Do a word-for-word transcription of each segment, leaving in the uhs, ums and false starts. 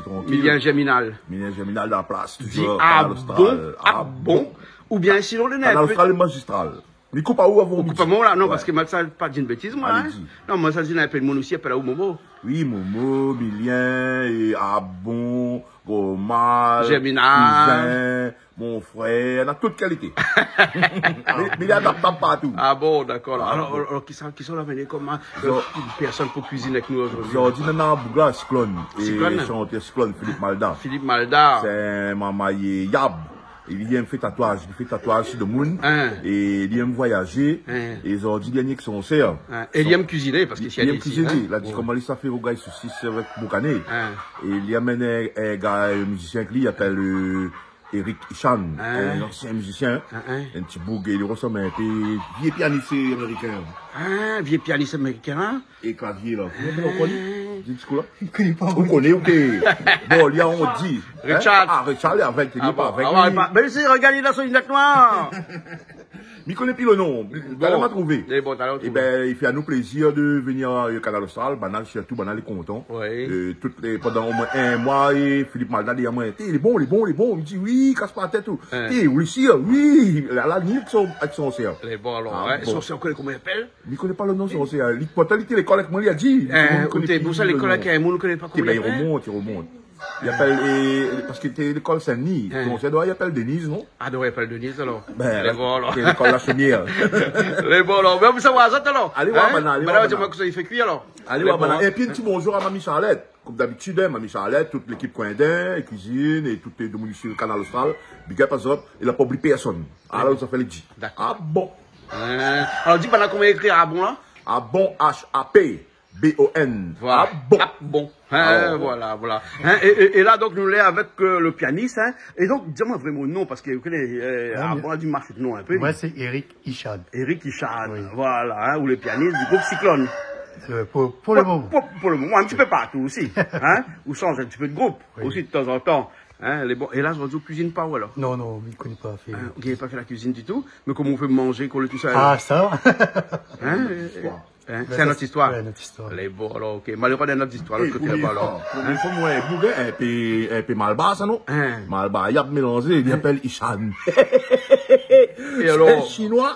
Trankil. Milien Germinal. Milien Germinal dan la plas, di toujours, ah Kanal Austral. Bon, ah bon. Oubien sinon, Kanal Austral lé mazistral. Mi koup aou avan midi. Ou koup amoin la, non, ouais, parske moin sa pa di in bétiz, moin, hein. Alé, di. Non, moin sa di in pé d'moun osi i apèl aou Momo. Oui, Momo, Milien, é Abon, Gomal, Germinal. Kizin, mon frèr, na tout kalité. Mé, mé li lé adaptab partou. Ah bon, dakor, la. Ah, alor, bon. Alor, kisa, kisa ou la amenn konm, euh, pèrsone pou kuizine avèk nou zordi ? Zordi, nou néna in boug la, Cyclone. Cyclone. É shantèr Cyclone, Philippe Malda. Philippe Malda. Sé in marmay yab. É li èm fé tatouaz, li fé tatouaz si domoun. Hein. É li èm voyazé. Hein. É zordi, li lé avèk son sèr. Hein. É li èm kuiziné, parske li èm kuiziné, hein. Li la di, bon, koman li sa fé rougay sosis avèk boukané. Hein. É li amenn in, in gars, in mizisien ke li apèl, euh, Eric Ichan, hein, in ansien mizisien, hein, hein, in ti boug, li rosanm in pé vié pianis amérikin. Hein, vié pianis amérikin, hein ? É klavié la. Ou koné, ou koné ? Hein. Di ti kou la. Ou koné, ou koné, ou té. Bon, li la, on di. Richard. Hein ? Ah, Richard, li avèk, li lé pa avèk. Ah bon. Ah ouais, mé si, regard, li lé dan son linèt noir. Mi koné pi lo non. Bon. Talèr ma trouvé. Lé bon, talèr ma trouvé. Ében, i fé anou plézir de vnir, euh, Kanal Austral. Banna, sirtou, banna lé kontan. Oui. Euh, tout lé, pandan omoin in moi, é Philippe Malda di amoin, « Té, lé bon, lé bon, lé bon. » Mi di, « Oui, kas pa la tèt, ou. Hein. Té, ou lé sir ? » Oui. La, la, ni avèk son, avèk son sèr. Lé bon, alor, hein. Ah bon. Son sèr, ou koné koman i apèl ? Mi koné pa lo non, son sèr. Li, pourtan, li té lékol avèk moin, li la di. Hein, ou té, ou sa lékol avèk in moun, ou koné pa koman i apèl ? Té, ében, i romont, i romont. I apèl, é, parske té lékol Sin-Dni. Hein. Son sèr doi i apèl Denise, non ? Ah, doi i apèl Denise, alor. Bin, lé bon, alor. Té lékol La Chaumière. Lé bon, alor. Mé sa va, sa, alor. Alé voir, hein ? Banna, alé voir, banna. Banna, ou di amoin kosa i fé kui, alor. Alé voir, banna. Lé bon, alor. É pi, in ti bonjour à Mamie Charlette. Kom dabitid, hein, Mamie Charlette, tout lékip Koin d'Inde, é kuizine, é tout lé domoun isi Kanal Austral. Big up azot. É la pa oubli pèrsone. Alor, sa fé lé di. Dakor. Ah bon. Hein. Alor, di banna koman i ékri Abon, la ? Abon, H A P. B O N. Voilà. Ah bon. Ah bon. Hein, voilà, voilà. Hein, é, é, é la, donk, nou lé avèk, euh, lo pianis, hein. É donk, di amoin vréman lo non, parske, ou koné, euh, ah, avan, di marsh lo non in pé. Moin sé Eric Ichan. Eric Ichan, oui, voilà, hein, ou lé pianis di group Cyclone. Euh, pou, pou lo moman. Pou, pou, pou lo moman, in ti pé partou osi, hein, ou sanz in ti pé de group osi de tanzantan, hein, lé bon. Oui. É la, zordi, ou kuizine pa ou, alor ? Non, non, mi koné pa fé. Hein, ou gingn pa fé la kuizine ditou, mé koman ou fé manzé kan ou lé tousèl ? Ah, sa ? Hein, euh, Hein, sé in not zistoir. Bin, sé, ouais, in not zistoir. Lé bon, alor, ok. Maléré, in not zistoir, lot koté laba, alor. É, promié foi, promié foi, moin, boug, in pé, in pé malbar, sa, non ? Hein. Malbar, yab mélanzé, li apèl Ichan. É alor ? Sé in Shinoi.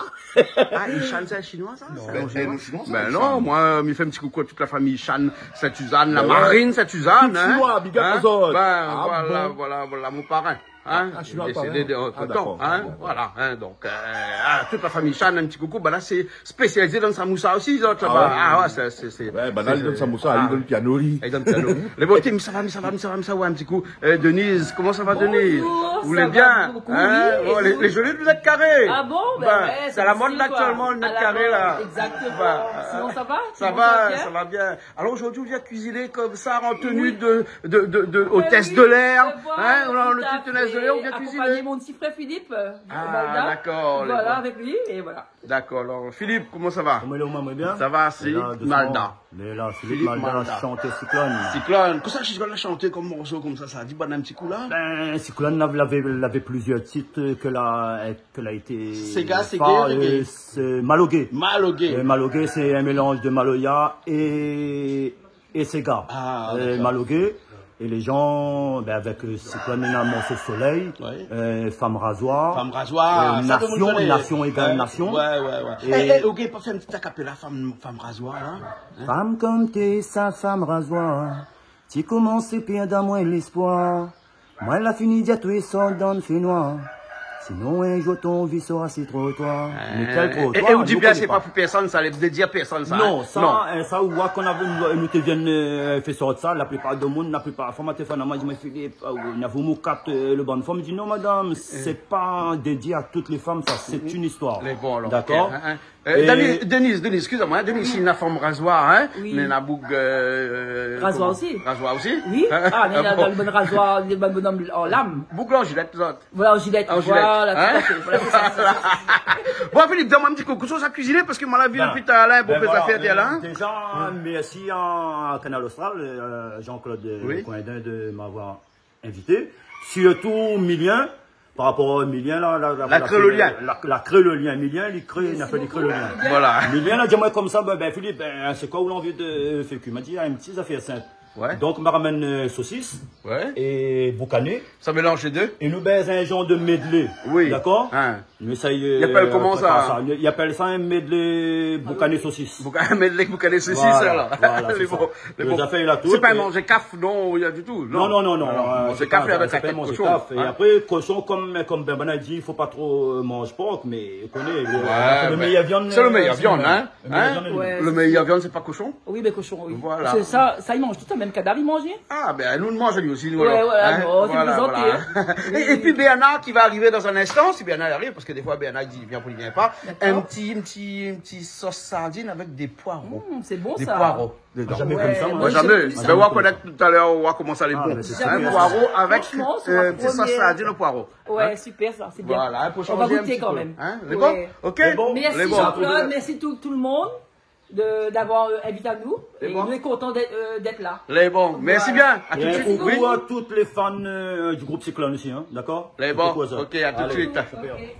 Ah, Ichan, sé in Shinoi, sa ? Non. Sé in Shinoi ? Bin, non, Shinoi, sa, Ichan. Bin non, moin, mi fé in ti koukou a tout la famiy Ichan, Sainte-Suzanne, la Marine Sainte-Suzanne, hein. Tout Shinoi, big up azot. Ah bon ? Bin, voilà, voilà, voilà, mon parin. Hein, ah, Shinoi, désédé de, entre-temps, hein, voilà, hein, donk, euh, ah, tout la famiy Ichan, in ti koukou, banna sé spésializé dan samoussa osi, zot, laba. Ah ouais. Ah ouais, sé, sé, sé, banna, li donn samoussa, li donn piano, li. Li donn piano. Lé bon, té, mi sava, mi sava, mi sava, mi sava, ouais, in ti kou. Euh, Denise, koman sa va, Denise ? Bonjour, ça va beaucoup, oui, et vous ? Ou lé bien, hein ? Bon, lé, lé zoli, zot lé karé. Ah bon ? Bin ouais, sé la mod, la, aktièlman, la mod, la, la mode, karé, la. Exactement. Bin, sinon, ça va ? Tout le monde va bien ? Sa va, sa va bien. Alor, zordi, ou vien kuiziné konmsa, an teni de, de, de, de hôtesse de l'air. Bin oui, bin voilà, tout à fait. Hein, ou la, an teni de hôtesse de l'air, ou vien kuiziné. Akonpagné mon ti frèr Philippe, euh, Malda. Ah, dakor, lé bon. Voilà, avèk li, é voilà. Dakor, alor, Philippe, koman sa va ? Koman i lé, moin, moin bien. Sa va, sé Malda. Lé la, dousman. Lé la, Philippe Malda, Philippe Malda. Shantèr Cyclone. Cyclone. Kosa Cyclone la shanté konm morso konmsa, sa ? Di banna in ti kou, la. Bin, Cyclone lavé, lavé, lavé plizièr tit, euh, ke la, euh, ke la été, séga, séga, euh, reggae. Sé malogué. Malogué. Euh, malogué, sé in mélanz de maloya é, é séga. Ah, dakor. Euh, malogué. É lé jan, bin, avèk, euh, Cyclone, néna morso Solèy, ouais, euh, Femme Rasoir, Femme Rasoir, euh, sa, tout le monde koné. Nation, Nation égale Nation. Ouais, ouais, ouais. É, é, ou gingn pa fé in ti a cappella, Femme, Femme Rasoir, la ? Hein ? Fanm konm té sa, Femme Rasoir. Ti komansé pèrd amoin léspoir. Moin la fini di atou, sort dan fénoir. Sinon, in zour, ton vi sora si trottoir. Mé kèl trottoir, é, é ou di bien, sé pa pou pèrsone, sa, lé dédié a pèrsone, sa, hein. Non, sa, euh, sa, ou oi, kan nou, nou té vien, euh, fé sort sa, la plipar de moun, la plipar fanm, té fanm, moin, di, « Mé Philippe, euh, nou avou moukat, euh, le bann fanm. » Mi di, « Non, madam, sé pa dédié a tout lé fanm, sa, sé in istoir. » Lé bon, alor, ok, hein, hein. Dakor ? Euh, é Dani-, Denise, Denise, excusez-moi, hein, Denise, oui, néna Femme Rasoir, hein, oui, néna boug, euh, rasoir koman osi. Rasoir osi ? Oui. Hein ? Ah, néna, bon, dan le bann rasoir, le bann bonom an lam. Boug la, an jilèt, zot. Voilà, an jilèt, an jilèt, voilà, hein ? Tout à fait, voilà, sé sa, sé sa. Bon, Philippe, di amoin in ti kou, kosa ou sa kuiziné, parske moin la vi, bin, dopi talèr, bin, pou fé voilà, zafèr, euh, la, hein ? Déja, mèrsi a Kanal Austral, euh, Jean-Claude, euh, oui, Coindin de m'avoir invité. Sirtou Milien, par rapor a Milien, la, la, la, la kré le lien. La, la kré le lien. Milien, li kré, li la fé, li kré le lien. Voilà. Milien la di amoin konmsa, « Bin, bin, Philippe, bin, sé koi ou la anvi de fé kui ? » Ma di, « Ah, in ti zafèr sinp. » Ouais. Donk, ma ramèn, euh, sosis Ouais. é boukané. Sa mélanz lé dé. É nou fé in janr de medley. Oui. Dakor ? Hein. Mé sa i lé, I apèl koman sa ? I apèl sa in medley boukané sosis. Bouka-, medley boukané sosis, voilà, sa la. Voilà, sé sa. Lé bon. Sé pa in manzé kaf, non, rien du tout, non. Non, non, non, non. Alor, euh, manzé kaf, sé pa, avèk sé pa in manzé kaf. É apré, koshon, kom, kom Benbana la di, i fo pa tro, euh, manz por, mé ou koné, le, le méyèr viann, euh, sé le méyèr viann, hein. Le méyèr viann, sé pa koshon ? Oui, mé koshon, oui. Voilà. Parske sa, sa, i manz tout sa, mèm kadav i manz, hein. Ah, ben, nou, nou manz ali osi, nou, alor. Ouais, voilà, non, sé prézanté, hein. É, épi Bernard ki va arivé dan in instan, si Bernard i ariv, parske défoi Bernard i di li vien, pou li vien pa. Dakor. In ti, in ti, in ti sos sardine avèk dé poiro. Mm, sé bon, sa. Dé poiro dedan. Ah, zamé konmsa, moin. Moin zamé. Ben, ou va konèt talèr, ou va koné koman sa lé bon. Ah, ben, sé super. Hein, poiro avèk, euh, in ti sos sardine o poiro. Franchman, sé in promié. Ouais, super, sa, sé bien. Voilà, hein, pou shanzé in ti pé. On va goûter quand même. Hein, lé bon ? Ouais. Ok. Lé bon. Merci Jean-Claude, merci tout, tout le monde. De, d'avoir, euh, invité anou. Lé bon. É nou lé kontan d'èt, euh, d'èt la. Lé bon. Voilà. Mèrsi bien. A tout de suite. Oui. É in koukou a tout lé fan, euh, du group Cyclone osi, hein, dakor ? Lé bon. Koukou a zot. Ok, a tout de suite. Alé. Ok.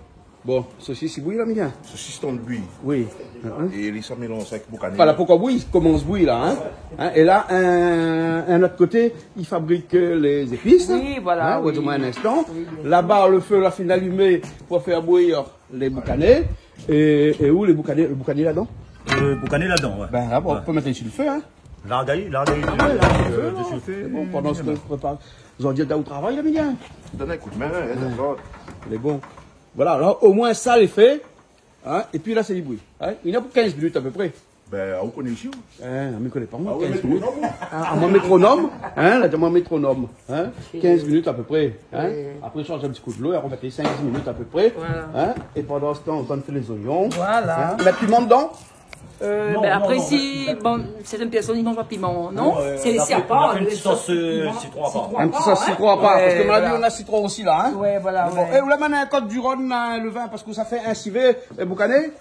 Bon, sosis i bouy la, Miguel ? Sosis lé antrinn bouy. Oui. Hein ? É li sa mélanz avèk boukané. Voilà, poukoué bouy, i komans bouy la, hein ? Hein ? É la, in, in lot koté, i fabrik, euh, lé zépis. Oui, voilà, hein, oui. Ou di amoin in instan. Oui, bien sûr. Laba, le fé la fine alimé pou fé bouy lé boukané. É, é ou lé boukané, le boukané ladan ? Le boukané ladan, ouais. Ben, la, bon, ou pé mèt ali si le fé, hein. Larg ali, larg ali, euh, desi le fé. Bon, pandan ke ou prépar, zordi ou travay la, Miguel ? Donn in kou d'min, hein, dakor. Lé bon. Voilà, la, omoin sa lé fé, hein, épi la, sé li bouy, hein. Néna pou kinz minit a pé pré. Ben, ou koné isi, ou ? Hein, mi koné pa, moin, kinz minit. Ah, amoin métronom, hein, la, amoin métronom, hein, kinz minit a pé pré, hein. Oui. Apré, shanz in ti kou d'lo, é armèt sink minit a pé pré, hein. Voilà. É pandan se tan, ou fé lé zoignon, hein. Voilà. Mèt piman dedan ? Euh, non, ben, non, apré, non, si, mé bon, sèrtin pèrsone i manz pa piman, non ? Non, euh, sé, sé a par, in ti sos, euh, sitron a par. In ti sos sitron a par, parske mon avi, néna sitron osi la, hein. Ouais, voilà, ouais. Bon, é ou la, mintnan, Côtes-du-Rhône, la, le vin, parske sa fé in sivé, euh, boukané.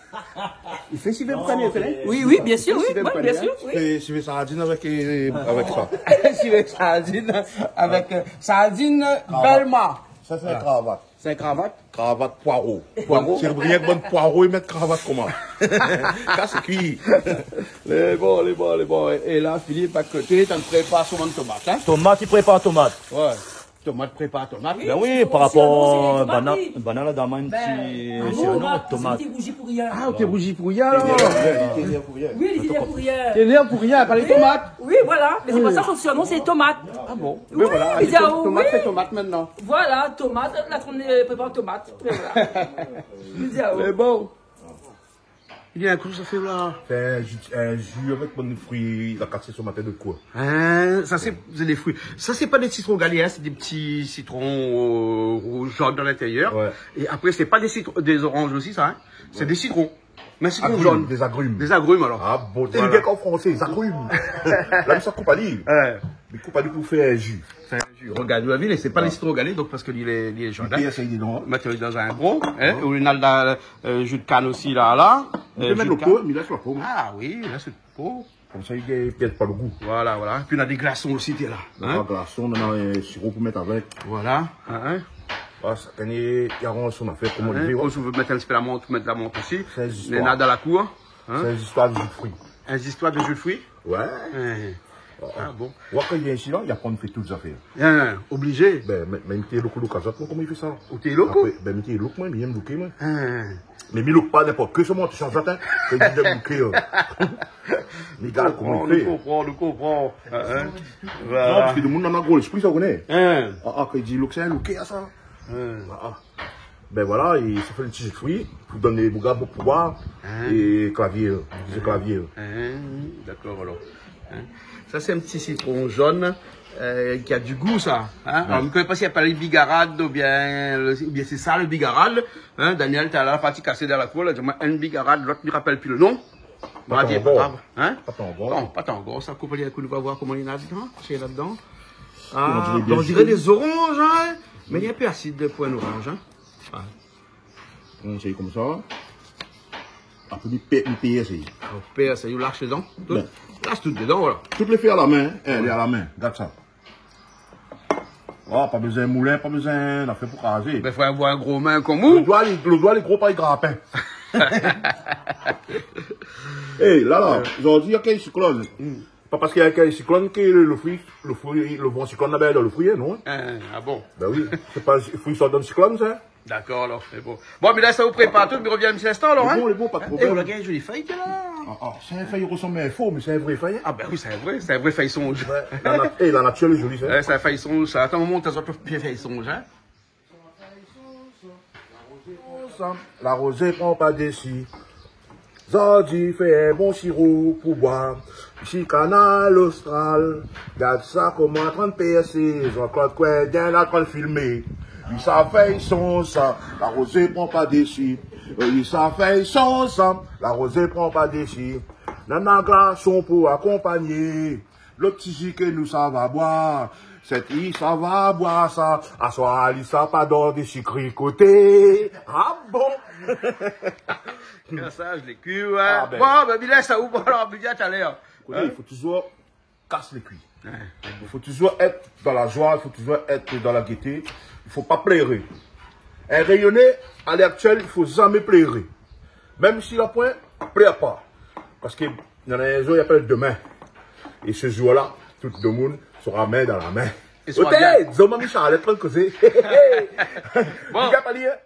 I fé sivé boukané, ou koné ? Oui, oui, bien sûr, oui, bien sûr, oui. Sivé sardine avèk, euh, avèk sa. Sivé sardine avèk, euh, sardine Belma. Sa sé in kravat. Sé in kravat ? Kravat poiro. Poiro. Sé rienk bann poiro i mèt kravat koman ? Sa sé kui. Lé bon, lé bon, lé bon. É, é la, Philippe, a koté, ou prépar son bann tomat, hein ? Tomat, i prépar tomat. Ouais. Tomat, prépar tomat. Oui, ben oui, par rapor, sé in non, sé tomat, banna, oui. Banna la done in ti, ben, sé in non, tomat. Sé in ti rouzi pou rien. Ah, ou té rouzi pou rien, alor. Té nér pou rien. Oui, li té nér pou rien. Té nér pou rien, pa lé tomat. Oui, voilà. Mé sé pou sa son surnom, sé Tomat. Ah bon ? Oui, mé voilà, li di, ah, tomat, oui. Tomat, sé tomat mintnan. Voilà, tomat, la tourn, euh, prépar tomat. Mé voilà. Li di, ah, oui. Mé bon. Li di, in kou sa fé la. Fé in ji, in ji avèk bann fri, la kasé son matin de koi. Hein, sa sé, sé dé fri. Sa sé pa dé sitron galé, hein, sé dé ti sitron, euh, rouz, jone a l'intérieur. Ouais. É apré, sé pa dé sitron, dé zoranz osi, sa, hein. Sé dé sitron. Mé sitron jone. Agrumes, des agrumes. Des agrumes, alor. Ah bon, voilà. Té li gingn an fransé, les agrumes. La, mi sa koup ali. Ouais. Mi koup ali pou fé in ji. Fé in ji. Rogard, ou la vi, sé pa dé sitron galé, donk, parske li lé, li lé jone, hein. Pèrsé dedan. Mèt ali dan in bol, hein. Ouais. Ou néna la, euh, ji de kann osi, la, la. Ou pé mèt lo po, mé lès lo po. Ah oui, lès lo po. Konmsa, i pèrd pa lo gou. Voilà, voilà. Épi, néna dé glason osi, té la. Hein ? Néna glason, néna, euh, siro pou mèt avèk. Voilà, hein, hein. Voilà, shakinn i aranz son afèr, koman li vé, ouais. Ou vé mèt in ti pé la mant, mèt la mant osi. Sé in zistoir. Néna dan la kour, hein. Sé in zistoir de ji de fri. In zistoir de ji de fri ? Ouais. Hein. Ah bon. Ou oi, kan li vien isi la, li aprann fé tout zafèr. Hein, oblizé. Ben, mé, mé mi té lok, lok azot, moin, koman li fé sa ? Ou té lok ? Apré, ben, mi té lok, moin, mi yèm loké, moin. Hein. Mé mi lok pa ninport ke, solman té shanz la, hein. Kan li di loké, euh. Mi gard koman li fé. Nou konpran, nou konpran. Hein, hein. Voilà. Non, parske demoun néna gro léspri, sa, ou koné. Hein. Ah, ah, kan li di lok, sé in loké, sa. Hein. Ah, ah. Ben voilà, é sa fé in ti ji de fri pou donn bann boug bon pouvoir é klavié, sé klavié. Hein, dakor, alor. Hein. Sa, sé in ti sitron jone, euh, ki a du gou, sa. Hein. Ouais. Alor, mi koné pa si i apèl bigarad oubien, oubien sé sa, le bigarad. Hein, Daniel, talèr la, parti kasé dan la kour la, di amoin in bigarad, lot, mi rapèl pi le non. Pa tanbor. Hein ? Pa tanbor. Non, pa tanbor, sa koup ali in kou, nou va voir koman li néna dedan, sé la dedan. Ah, on diré bien dé zoranz, hein. Mé li lé in pé asid pou in oranz, hein. Ah. On sèy konmsa. Apré, li pé, li pé, sèy. Ou pé, sèy, ou lash dedan. Tout. Ben. Lash tout dedan, voilà. Tout lé fé a la min, hein. Eh, lé a la min. Gard sa. Ah, pa bezoin moulin, pa bezoin nafèr pou krazé. Ben, fo avoir in gro min konm ou. Lo doi, li, lo doi, li gro parèy grapin. Eh, la, la, zordi, OK, siklone. Hmm. Parske néna in siklone ke le, le frui, le frui, le van siklone la, bin, dan le frui, non ? Hein, ah bon ? Bin oui, sé pa le frui i sort dan le siklone, sa. Dakor, alor, sé bon. Bon, mé la, sa ou prépar tout, mi revien in ti instan, alor, hein ? Lé bon, lé bon, pa de problèm. Eh, ou la gingn in zoli fèy, la. Ah, ah, sé in fèy i resanm in fo, mé sé in vré fèy, hein. Ah, bin oui, sé in vré, sé in vré fèy sonz. Ouais, la nat-, eh, la natir lé zoli, sa. Ouais, sé in fèy sonz, sa. Atann, mi mont azot fèy sonz, hein. La rozé pran pa dési. Zordi fé in bon siro pou boir. Isi Kanal Austral. Gard sa koman antrinn pèrsé. Jean-Claude Coindin la antrinn filmé. Li sa fé son sa. La rozé pran pa dési. Li sa fé son sa. La rozé pran pa dési. Nana glason pou akonpagné. Lot ti ji ke nou sava boir, sé ti sava boir sa. Aswar li sa pa dor dé sikri koté. Ah bon ? Kan sa, je l'ai cru, ouais. Ah ben. Bon, ben, bilé sa ou, bon, alor, bilé talèr. Koné, i fo touzour kas lé kui. Ouais. I fo touzour èt dan la zoi, i fo touzour èt dan la gété. I fo pa pléré. In Rényoné, a lèr aktièl, i fo zamé pléré. Mèm si la poin, plèr pa. Parske néna in zour i apèl domin. É se zour-la, tout domoun sra min dan la min. É sra bien. Oté, zour, Mami Charlette pran kozé. Bon. Big up ali, hein.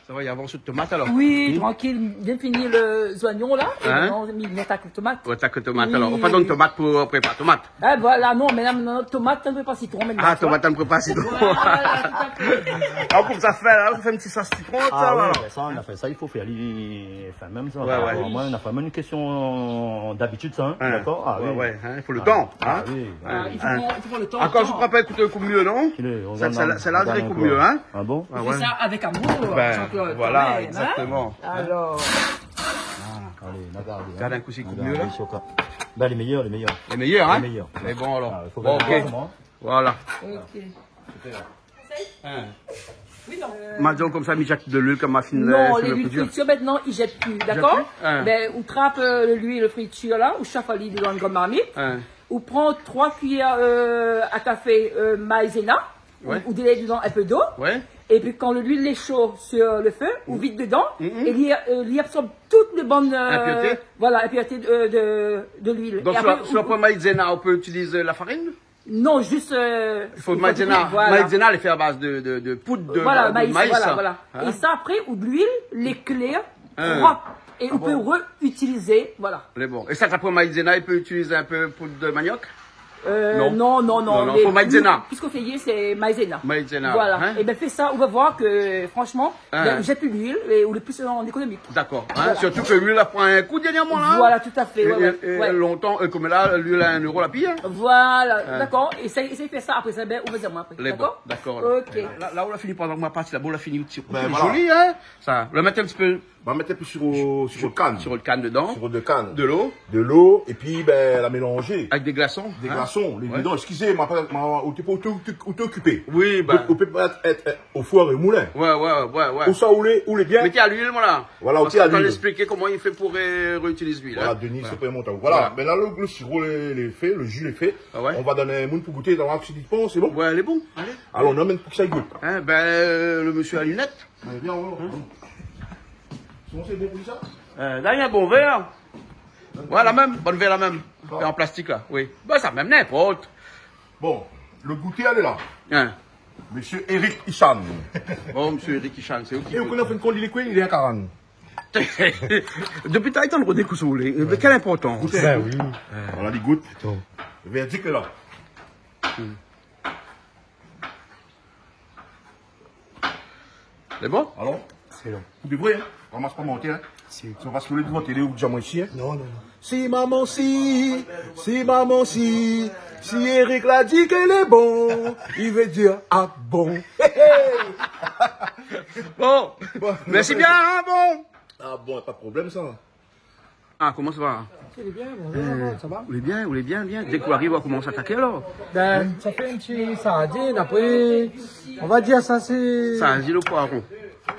Sa va, i avans out tomat, alor ? Oui, trankil, bien fini lé zoignon, la. É mintnan, mi atak lo tomat. Ou atak lo tomat, alor. Oui. Ou pa donn tomat pou, euh, prépar tomat. Eh, voilà, non, mé la, non, tomat, i prépar sitron mintnan, ou voi. Ah, tomat, i prépar sitron. Voilà, tout à fait. Ah, ou koup sa fin, la, ou fé in ti sos sitron, sa, voilà. Ah ouais, ben sa, nou la fé sa, i fo fé ali, anfin, mèm sa. Ouais, ouais. Moin, nou la fé mèm in késtion d'abitid, sa, hein, dakor ? Ah ouais, oui. Ouais, hein, i fo lo tan, hein. Ah oui. Ah, i fo pran, i fo pran lo tan, lo tan. Ankor, mi kroi pa i koup mié, non ? Sèt-la, sèt-la i koup mié, hein ? Ah bon ? Ah ouais. Ou fé sa avèk amour, Jean-Claude, kan mèm, hein ? Ben, voilà, exactement. Alor. Ah. Alé, nou gard, hein. Gard in kou si i koup mié, la. Bin, lé méyèr, lé méyèr. Lé méyèr, hein ? Lé méyèr. Mé bon, alor. Ah, i fo gard koman. Bon, ok. Voilà. Ok. Hein. Oui, non. Mintnan, konmsa, mi zèt de luil, konm ma fine, euh, fine fritir. Non, luil fritir, mintnan, i zèt pi, dakor ? I zèt pi ? Hein. Ben, ou trap, euh, luil fritir, la, ou shaf ali dan in gran marmit. Hein. Ou pran troi kuiyèr, euh, a kafé, euh, maïzena. Ouais. Ou, ou délèy dedan in pé dolo. Ouais. Épi kan luil lé sho su lo fé, ou vid dedan, é li, euh, li absorb tout lo bon, euh, inpureté. Voilà, inpureté de, de, de luil. Donk, si ou, si ou pran maïzena, ou pé itiliz la farine ? Non, zis, euh, i fo maïzena, voilà. Maïzena, lé fé a baz de, de, de poud de, voilà, de maï, maïs, voilà, sa. Voilà. Hein ? É sa, apré, ou luil, lé klèr, prop. Hein. Ah bon ? É ou pé réitilizé, voilà. Lé bon. É sa, sa pran maïzena, i pé itiliz in pé poud de maniok ? Euh, non, non, non, non, mé fo maïzena. Plis, plis konsèyé, sé maïzena. Maïzena, hein ? Voilà. É ben, fé sa, ou va voir ke, franshman, ben, ou zèt pi luil é ou lé plis an ékonomik. Dakor. Hein, voilà. Sirtou ke luil la pran in kou dèrnièrman, la. Voilà, tout à fait, ouais, ouais. É, é lontan, euh, konm la, luil a in éro la pi, hein. Voilà, dakor. É sa, é sa, fé sa, apré sa, ben, ou va di amoin apré. Lé bon, dakor ? Dakor, alor. Ok. La, la, ou la fini, pandan ke moin la parti laba, ou la fini, ti, zoli, hein. Ben, voilà. Sa, ou la mèt in ti pé Ou va mèt in pé siro, siro de kann. Siro de kann dedan. Siro de kann. Dolo. Dolo, épi, ben, la mélanzé. Avèk dé glason, hein ? Dé glason, lé dedan. Ouais. Eskizé, ma pa, ma, ou té pa, ou té, ou té, ou té okipé. Oui, ben. Donk, ou pé pa èt, èt, èt o four é moulin. Ouais, ouais, ouais, ouais. Ousa ou lé, ou lé bien. Mèt a luil, moin, la. Voilà, ou té a luil. Parske ou la èspliké koman i fé pou ré-, réitiliz luil, hein. Voilà, Denis, sé pou mont. Voilà. Voilà. Mé la, lo, lo siro lé, lé fé, lo ji lé fé. Ah ouais ? Nou va donn amoun pou gouté, nou va oir si li lé bon, sé bon ? Ouais, lé bon. Alé. Alor, nou amèn pou sa i gout. Hein, ben, euh, lo mésyé a linèt. Alé, vien, alor. Hein ? Sinon, sé bon pou sa ? Euh, la, néna in bon vèr. Voilà, mèm, bon vèr la mèm. Bon. É an plastik, la, oui. Ben, sa mèm, ninport. Bon, lo gouté, alé la. Hein. Mésyé Eric Ichan. Bon, mésyé Eric Ichan, sé ou ki... É ou koné, an fin de kont, li lé koué, li lé a Karan. Dopi talèr, i tann rodé kousoulé. Mé kèl inportans. Gout. Ben oui. Voilà, li gout. Atann. Vèrdik lé la. Hmm. Lé bon ? Alor ? Sé bon. Pou de vré, hein ? Ramas pa mantèr, hein ? Si. Sé pa parske ou lé devan télé ou di amoin isi, hein ? Non, non, non. Si momon si, si momon si, si Eric la di ke lé bon, i vé dir, ah bon. Bon. Bon. Mèrsi bien, hein, bon. Ah bon, pa de problèm, sa. Ah, koman sa va ? Lé bien, bonjour, sa va ? Ou lé bien, ou lé bien, bien. Dèk ou ariv, ou komans ataké, alor. Ben, sa fé in ti sardine, apré, nou va dir sa, sé sardine o poivron.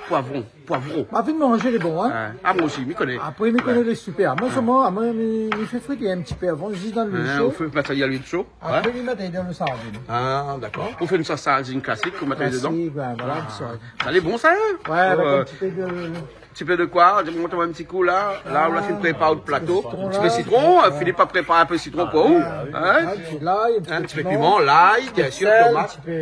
Poivron, poivron. Ma fine manzé, lé bon, hein ? Ouais. Ah, moin osi, mi koné. Apré, mi koné lé super. Moin, solman, moin, mi, mi fé frit in ti pé avan, zis dan luil sho. Hein, ou fé, mèt sa dan luil sho. Apré, mi mèt dan lo sardine. Ah, dakor. Ou fé in sos sardine klasik, ou mèt dedan. Klasik, ouais, voilà, in ti sardine. Sa lé bon, sa, hein ? Ouais, avèk in ti pé de Ti pé de koi ? Di amoin in ti kou la. La, ou la fine prépar out plato. Sitron, in ti pé la. Sitron, euh, Philippe la prépar in pé sitron pou ou. Ah, oui. Hein ? Ah, in ti pé lay, in ti pé piman, lay, bien sûr, sèl, tomat. In ti pé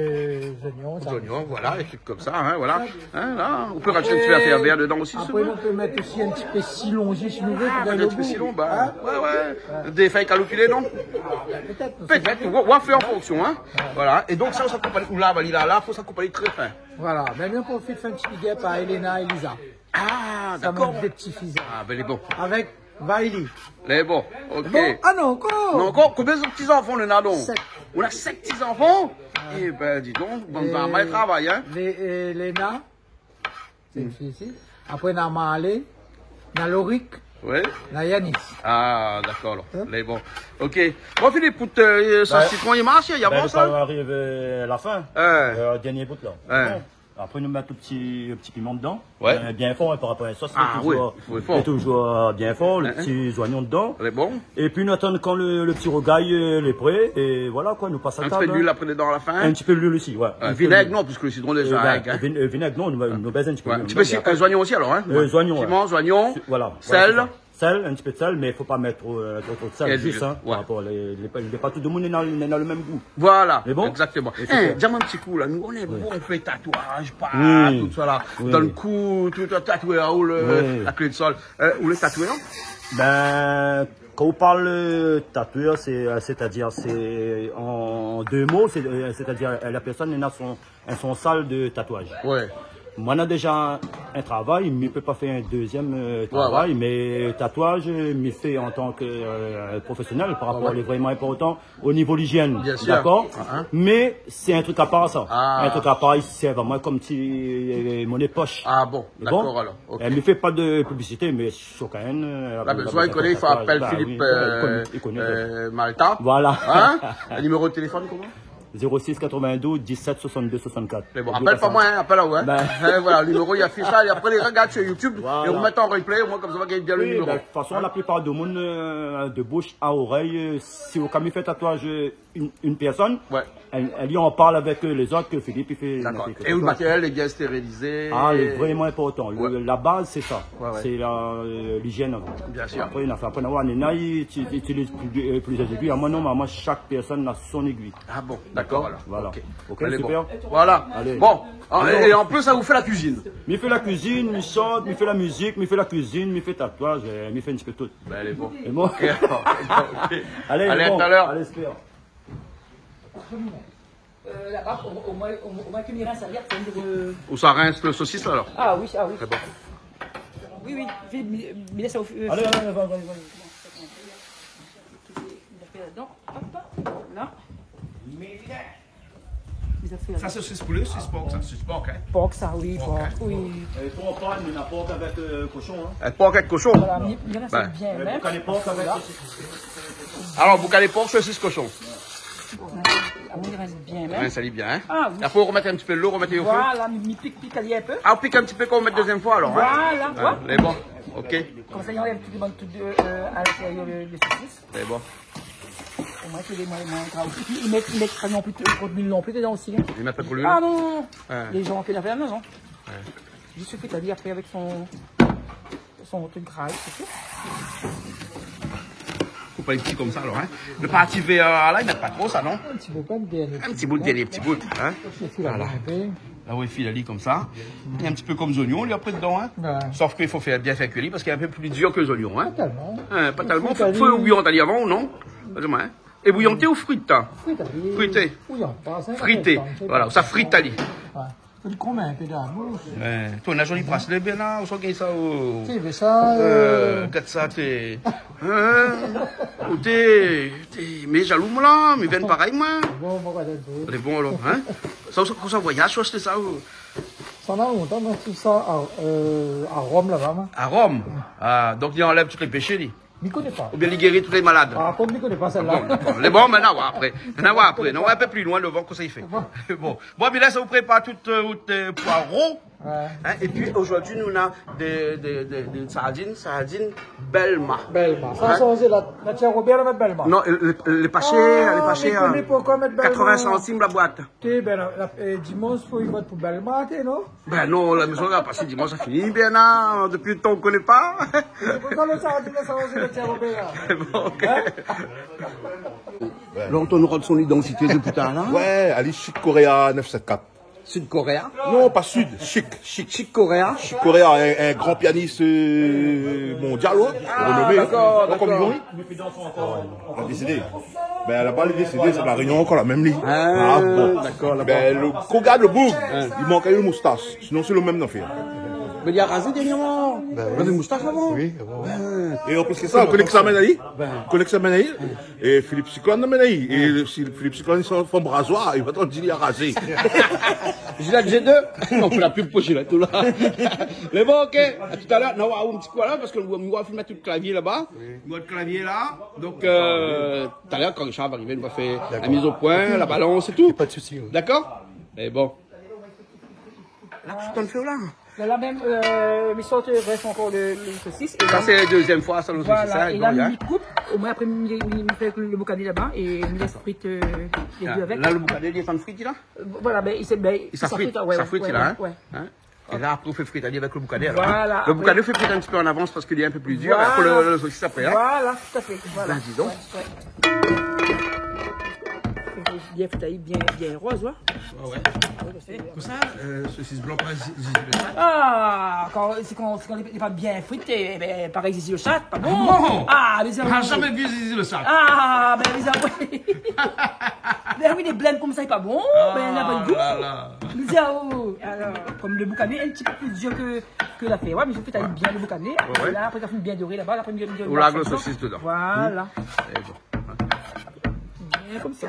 zoignon, sa. Zoignon, voilà, é tout konmsa, hein, voilà. Hein, la, ou pé razout in ti pé zafèr vèr dedan osi, si ou vé. Apré, nou pé mèt osi in ti pé silon, si ou vé, pou donn lo gou. Ah, in ti pé silon, ba, ouais, ouais. Dé fèy kaloupilé, non ? Ah, ben, pétèt osi. Pétèt, ou, ou va fé an fonksion, hein. Ouais. Voilà. É donk, sa, sa koup ali, ou lav ali la, la, fo sa koup ali trè fin. Voilà. Ben, nou profit fé in ti big up à Elena et Lisa. Ah, dakor. Sa, mon dé ti fiy. Ah, ben, lé bon. Avèk Vaïli. Lé bon, ok. Bon, ah non, ankor. Non, ankor, konbien de ti zanfan ou néna, donk ? Sèt. Ou néna sèt ti zanfan ? Ouais. Eh ben, di donk, bann paran i travay, hein. Lé-, euh, Léna, sé in fiy isi. Apré, na Marlé, na Lorik, na Yanis. Ah, dakor, alor. Hein ? Lé bon. Ok. Bon, Philippe, pou, euh, sa, sitron, i marsh, i avans, hein ? Ben, nou ariv, euh, a la fin. Ouais. Euh, dernié bout, la. Ouais. Bon. Apré, nou mèt in ti, in ti piman dedan. Ouais. Euh, bien for, hein, par rapor a la sos, lé toujour, lé toujour bien for, lo ti zoignon dedan. Hein, hein. Lé bon. Épi, nou atann kan lo, lo ti rougay, euh, lé pré. É voilà, koi, nou pas a tab, hein. In ti pé luil apré dedan a la fin. In ti pé luil osi, ouais. Ouais, in ti pé vinèg, luil. Non, puisk lo sitron lé déza avèk, hein. Euh, vin-, euh, vinèg, non, nou, nou bèz in ti pé luil. In ti pé si-, euh, zoignon osi, alor, hein. Euh, zoignon, ouais. Piman, zoignon, sèl. Voilà, ouais, sé sa. Sèl, in ti pé de sèl, mé fo pa mèt tro, euh, tro, tro de sèl, zis, hein, par rapor, lé, lé pa, lé pa tout demoun néna, néna lo mèm gou. Voilà, égzaktoman. Lé bon ? É super. Eh, di amoin in ti kou la, nou, nou lé bon, nou fé tatouaz, pa, tousa la. Oui. Dan lo kou, tout tatoué, ou lé, la klé de sol. Euh, ou lé tatoué, non ? Ben, kan ou parl, euh, tatoué, sé, euh, sétadir, sé an dé mo, sé, euh, sétadir, euh, la pèrsone néna son in son sal de tatouaz. Ouais. Moin néna déza in travay, mi pé pa fé in dézièm, euh, travay, mé tatouaz, euh, mi fé an tan ke, euh, profésionèl, par rapor, lé vréman inportan o nivo lizièn, dakor ? Bien sûr. Mé sé in trik apar, sa. Ah. In trik apar, i sèrv amoin konm ti, euh, moné posh. Ah bon, dakor, alor. Ok. É mi fé pa de piblisité, mé si ou koné, euh, la bezoin, i koné, i fo apèl Philippe, euh, Malta. Voilà. Hein ? Lo niméro de téléfone, koman ? Zéro six quatre-vingt-douze dix-sept soixante-deux soixante-quatre. Mé bon, apèl pa moin, hein, apèl aou, hein. Ben. Hein, voilà, lo niméro, i afish la, é apré, lé gard sur YouTube, é ou mèt an replay, omoin, konmsa, ou va gingn bien lo niméro. Oui, ben, de tout fason, la plipar demoun, euh, de boush a orèy, euh, si ou, kan mi fé tatouaz, euh, in, in pèrsone, èl, èl i an parl avèk, euh, lézot, ke Philippe i fé. Dakor. É lo matéryèl lé bien stérilizé. Ah, lé vréman inportan. Lo, la baz, sé sa. Ouais, ouais. Sé la, euh, lizièn avan. Bien sûr. Apré, nou la fé, apré, nou la, néna i, i, i itiliz pli, euh, plizièr égui. Amoin, non, amoin, shak pèrsone na son égui. Ah bon, dakor, alor. Voilà. Ok. Ok, super. Alé, bon. Voilà. Alé. Bon, é, é an plis, sa ou fé la kuizine. Mi fé la kuizine, mi shant, mi fé la mizik, mi fé la kuizine, mi fé tatouaz, euh, mi fé in ti pé tout. Ben, lé bon. Lé bon. Ok, alor, ok. Alé, lé bon. Alé, a talèr. Alé, super. Euh, laba, o, omoin, o, omoin ke mi rins ali, apré, euh... Ou sa rins lo sosis, la, alor ? Ah oui, ah oui. Lé bon. Oui, oui. Fé, mi, mi lès aou, euh, alé, alé, alé, va, va, va. Mèt la dedan. Hop, la. Sa, sé sosis poulé, sosis por, sa ? Sosis por, hein ? Por, sa, oui, por, hein ? Por, oui. É, por, por, mé na por avèk, euh, koshon, hein ? Euh, por avèk koshon. Voilà, mi, mi rins bien, euh, mèm. Pou kalé por avèk sosis. Alor, pou kalé por, sosis koshon. Ah, mi rins bien, hein ? Rins ali bien, hein ? Ah, oui. Apré, ou romèt in ti pé dolo, ou romèt ali o fé. Voilà, mi, mi pik, pik ali in pé. Ah, ou pik in ti pé kan ou mèt dézièm foi, alor, hein ? Voilà, ouais. Lé bon, ok. Konmsa, i anlèv tout lé bann, tout, euh, a l'intérieur, le, le sosis. Lé bon. Omoin, sé lé moin, moin, i mèt, i mèt pa non pli, tro d'luil non pli dedan osi, hein. I mèt pa tro d'luil ? Ah non, non, non. Ouais. Lé jan ke la fé la mézon. Ouais. Zis fé kui ali apré avèk son, son trik gra, sé tou. Koup ali pti konmsa, alor, hein. Lo parti vèr, la, i mèt pa tro sa, non ? In ti bout, pa bien. In ti bout, dernié ti bout, hein. Voilà. La, ou fil ali konmsa. In ti pé konm zoignon, li, apré, dedan, hein. Ouais. Sof ke i fo fé, bien fé kui ali, parske lé in pé pli dir ke zoignon, hein. Pa tèlman. Hein, pa tèlman. Fo, fo bouyanté ali avan, non ? Pas ou moin, hein. É bouyanté ou frité ? Frité. Frité. Bouyan, pa sa, frité. Voilà, sa frit ali. Ouais. Fo li konm in pé dan la boush. Ouais. Ou néna zoli braslé, bien la, ousa ou gingn sa, o... Ti vé sa, euh, euh, gard sa, té, hein, ou té, té, mé zalou, moin, la, mi vien parèy, moin. Bon, bon, bon. Lé bon, alor, hein ? Sa, sa, sa voyaz, sa, sété sa, o... Sa na lontan, moin, tout sa, a, euh, a Rom, laba, moin. A Rom ? Ah, donk, li anlèv tout lé péshé, li. Mi koné pa. Oubien li géri tout lé malad. Ah, konm mi koné pa sèl-la. Bon, dakor. Lé bon, mé nou va oir apré. Nou va oir apré. Nou va oir in pé pli loin, nou va oir kosa i fé. Bon. Bon. Bon, bin la, sa ou prépar tout, euh, out, euh, poiro. Ouais. Hein, épi zordi nou na dé, dé, dé, dé sardine, sardine Belma. Belma. Sa, hein ? Sa sé la, la tièr Robèr, la mèt Belma. Non, lé, lé pa shèr, lé pa shèr. Ah, mé poukoué mèt Belma ? Katrovin santim la boit. Té, bin, la, la, é, dimansh, fo i vot pou Belma, té, non ? Bin non, la mézon la pasé dimansh, sa fini, bin, la, dopi lo tan ou koné pa. Sé pou sa lo sardine, la, sa, sé la tièr Robèr, la. Bon, OK. Hein ? Lontan nou rod son idantité dopi talèr la. Ouais, ali Chic Correa neuf sept quatre. Sud Koréa ? Non, pa Sud, Chic, Chic. Chic Koréa ? Chic Correa, in, in gran pianis, euh, mondial, ouais, renomé, hein. Ah, dakor, dakor. Ankor vivan, li ? La désédé. Bin, laba, li désédé, sé La Rényon ankor la mèm li. Ah, dakor, dakor. Bin, lo, kan ou gard lo boug, li mank lo moustash. Sinon, sé lo mèm nafèr. Mé li la razé dèrnièrman. Bin oui. Li lavé moustash avan. Oui, avan. Bin. É an plis ke sa, ou koné kisa la amenn ali ? Bin. Ou koné kisa la amenn ali ? É Philippe Cyclone la amenn ali. É si Philippe Cyclone, son, son razoir, li va di li la razé. Gillette G deux. Non, pou la pub pou Gillette, tout la. Mé bon, OK. A talèr. Non, nou va oir in ti kou la, parske nou, nou va filmé tout klavié laba. Oui. Nou va klavié la. Donk, euh, talèr, kan Richard va arivé, nou va fé la miz o poin, la balans é tout. Dakor ? Y a pas de souci, oui. Dakor ? Mé bon. La, ou tann fé la ? La, la mèm, euh, mi sort, euh, rès ankor lo, lo sosis. É sa, la, sé la dézièm foi, sa, lo sosis, voilà, sa, é la, donk, hein, mi koup. Omoin, apré, mi, mi, mi fé lo boukané laba é mi lès frit, euh, lé dé avèk. Ah, la, lo boukané, li lé antrinn frit, la ? Euh, voilà, bin, i sé, bin, i sa frit, ouais, sa frit, ouais, la, hein ? Ouais. Hein ? É la, apré, ou fé frit ali avèk lo boukané, la, hein ? Voilà, lo boukané, ou fé frit in ti pé an avans parske li lé in pé pli dir, voilà, apré lo, lo sosis apré, hein ? Voilà, tout à fait, voilà. Bin, di donk. Ouais, ouais. Bien frit, bien, bien roz, ouais. Ouais, ouais. Konmsa, euh, sosis blan, pa zizi lo sat. Ah, kan, sé kan, sé kan lé, lé pa bien frité, é bin, parèy zizi lo sat, pa bon. Ah bon ? Ah, mé sa, ah, zamé vi zizi lo sat. Ah, bin, mé sa, oui. Bin oui, lé blan konmsa, lé pa bon. Ah, bin, na pa lo gou. La la. Mé sa, oh, alor, konm lo boukané, in ti pé pli dir ke, ke la fé. Ouais, mé fé ali bien lo boukané. Ouais, ouais. É la, apré, kan la fine bien doré laba, apré, mi, mi, mi, ou larg lo sosis dedan. Voilà. Hmm. É bon. Bien konmsa.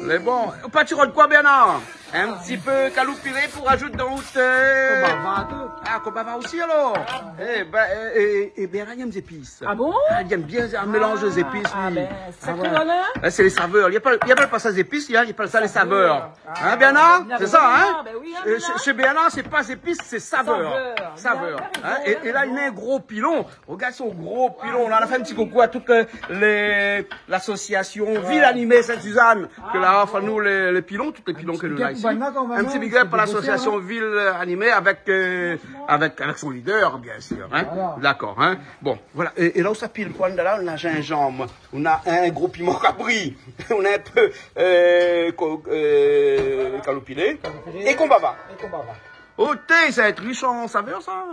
Lé bon. Ou pa ti rod koi, Bernard ? In ti pé kaloupilé pou razout dan out, euh... Konbava, tout. Ah, konbava osi, alor ? Eh bin, euh, é, é Bernard i èm zépis. Ah bon ? Ah, li èm bien in mélanz de zépis, li. Ah, bin, sé kré, hein ? Sé lé savèr. Li apèl, li apèl pa sa zépis, li, hein, li apèl sa lé savèr. Hein, Bernard ? Sé sa, hein ? Bin oui, hein, Bernard. Euh, shé, shé Bernard, sé pa zépis, sé savèr. Savèr. Savèr. Hein ? É, é la, li mèt in gro pilon. Rogard son gro pilon. La, nou fé in ti koukou a tout, euh, lé, lasosiasion Ville Animée Sainte-Suzanne, ke la ofèr anou lé, lé pilon, tout lé pilon ke nou néna isi. In ti big up pou lasosiasion Ville Animée avèk, euh, avèk, avèk son lidèr, bien sir, hein. Voilà. Dakor, hein. Bon, voilà. É, é la, ou sa pil koi, la, nou na zinzanm, nou na in gro piman kapri, nou na in pé, euh, ko-, euh, kaloupilé, é konbava. É konbava. Oh, té, sa va èt rich an savèr, sa.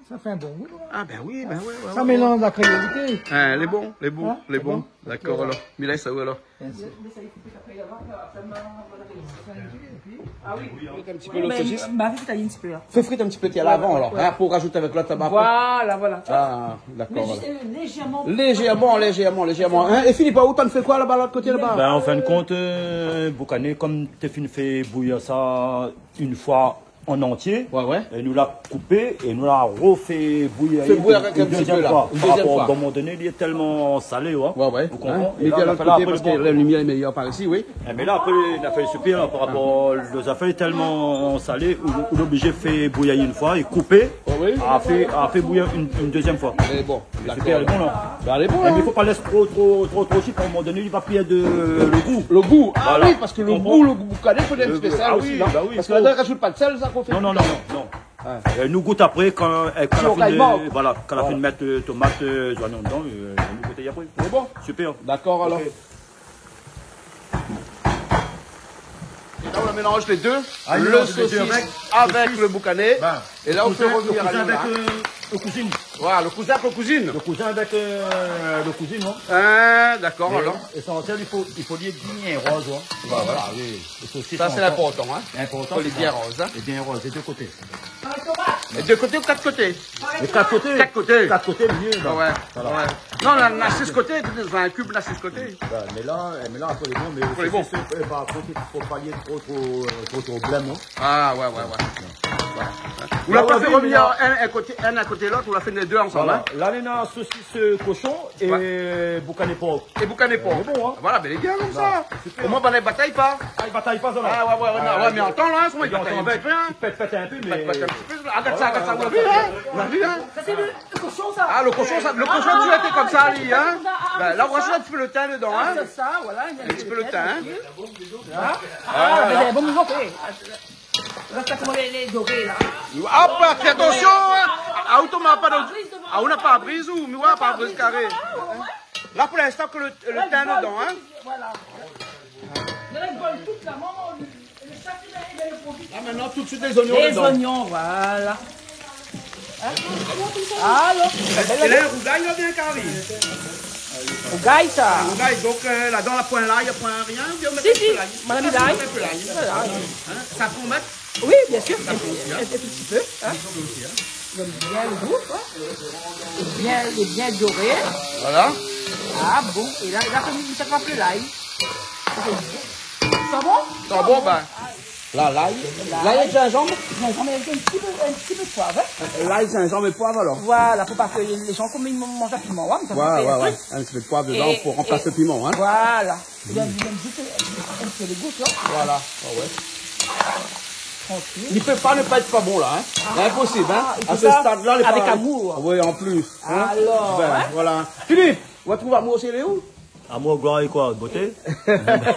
Sa fé in bon gou, hein. Ah bin oui, bin ouais, ouais, ouais. Sa mélanz la kréolité. Hein, lé bon, lé bon, lé bon. Hein ? Lé bon. Dakor, alor. Mi lès aou, alor. Bien sir. Frit in ti pé lo sosis. Bin, ma fé frit in ti pé, hein. Fé frit in ti pé, tiens, la, avan, alor. Ouais, ouais. Hein, pou razout avèk lot laba apré. Voilà, voilà. Ah, dakor, voilà. Mé zis, euh, lézèrman. Lézèrman, lézèrman, lézèrman. Hein, é Philippe, ou tann fé koi laba, lot koté laba ? Bin, an fin de kont, euh, boukané, konm té fine fé bouyir sa in foi an antié. Ouais, ouais. É nou la koupé, é nou la rofé bouyir ali in dézièm foi. Fé bouyir avèk in ti pé, la. Par rapor, a in moman doné, li lé tèlman salé, ouais. Ouais, ouais. Ou konpran ? Hein ? É la, nou la fé la, apré, bon. Mèt ali a lot koté, la, limièr lé méyèr par isi, oui. Eh, mé la, apré, nou la fé super, la, par rapor, lo zafèr lé tèlman salé, ou, ou lé oblizé fé bouyir in foi é koupé, ouais, ouais, a fé, a fé bouyir in, in dézièm foi. Mé bon. Mé sé bien, lé bon, la. Dakor. Bin, lé bon, hein. Mé i fo pa lès tro, tro, tro, tro, sinon, a in moman doné, li va pèrd, euh, lo gou. Lo gou. Voilà. Ah oui, parske lo gou, lo goukané, fo dé spésial osi, la. Lo gou, ah oui, bin oui, i fo. Parske la, i razout pa d'sèl, sa, kan ou fé. Non, non, non, non, non. Ouais. Euh, nou gout apré, kan, euh, kan la fine, euh, voilà, kan la fine mèt, euh, tomat, euh, zoignon dedan, euh, nou gout apré. Lé bon. Super. Dakor, alor. OK. É la, ou mélanz lé dé. Ah, lo sosis avèk lo boukané. Bin, é la, ou fé rovnir lo kouzin avèk, euh, lo kouzin. Voilà, lo kouzin avèk lo kouzin. Lo kouzin avèk, euh, lo kouzin, non ? Ah, dakor, alor. Mé lésansièl, i fo, i fo li lé bien roz, hein. Voilà. Ah oui. Lo sosis, sa, sé linportan, hein. Linportan, sé sa. I fo li lé bien roz, hein. É bien roz, dé dé koté. Avèk tomat. É dé koté ou kat koté ? Lé kat koté. Kat koté. Kat koté, mié, la. Ah ouais, voilà. Ouais. Non, la, la sis koté, dan in kub, la sis koté. Bin, mé la, mé la, pou lé bon, mé pou lé bon. Sé, sé, par kont, i fo pa li lé tro, tro, euh, tro, tro blèm, non ? Ah, ouais, ouais, ouais. Ouais. Ou la pa fé rovnir in, in koté, in a koté lot, ou la fé lé dé ansanm, hein ? Voilà. La, néna sosis, euh, koshon é boukané por. É boukané por. Euh, bon, hein. Voilà, bin, lé bien konmsa. Super. Omoin, bin, i batay pa. Ah, i batay pa, sa, non. Ah, ouais, ouais, ouais, non, ouais, mé atann, la, i batay in ti pé, hein. I pèt, pèt in pé, mé... I pèt, pèt in ti pé. Agard sa, agard sa, ou la vi, hein. Ou la vi, hein. Sa, sé lo, lo koshon, sa. Ah, lo koshon, sa, lo koshon, ou la fé konmsa, li, hein. Ah, bin, la, ou rajout in ti pé lo tin dedan, hein. Ah, sé sa, voilà, in ti pé lo tin, hein. Voilà. Ah, bin, bon, bon, ok. Rès pa koman lé, lé doré, la. Hop, fé atansion, hein. Ah, ou tourn pa dan, ah, ou na pa briz, ou, mé ouais, pa briz karé. La, pou linstan, ke lo, lo tin dedan, hein. Voilà. La, i vole tout, la, momon, lo, lo shat, li va, li va profité. La, mintnan, tout suit lé zoignon dedan. Lé zoignon, voilà. Hein ? Alor, é la, lo rougay, li la bien kari. Rougay, sa. Rougay, donk, euh, ladan, la poin lay, la poin rien, oubien ou mèt in ti pé lay ? Si, si, madam, lay. In ti pé lay. Voilà. Hein ? Sa pou mèt ? Oui, bien sûr. In, in, in ti pé, hein. Sa pou osi, hein. J'aime bien le goût, quoi. Bien, lé bien doré. Voilà. Ah bon, é la, la, koman sa i fé lay ? Sa bon ? Sa bon, bin. La, lay. Lay. Lay é zinzanm. Zinzanm é in ti pé, in ti pé poiv, hein. Lay, zinzanm é poiv, alor. Voilà, fo pa ke lé, lé zan, kom i manz piman, hein, sa i fé in trik. Ouais, ouais. In ti pé poiv dedan pou ranplas lo piman, hein. Voilà. Li donn, li donn zis in, in ti pé lo gou, ou voi. Voilà, ah ouais. Trankil. I pé pa ne pa èt pa bon, la, hein. Ah, inposib, hein. A se stad-la, lé pa... Avèk amour. Oui, an plis, hein. Alor, bin, hein, voilà. Philippe, ou la trouv amour, sé lé ou ? Amour, glwa é koi, boté ?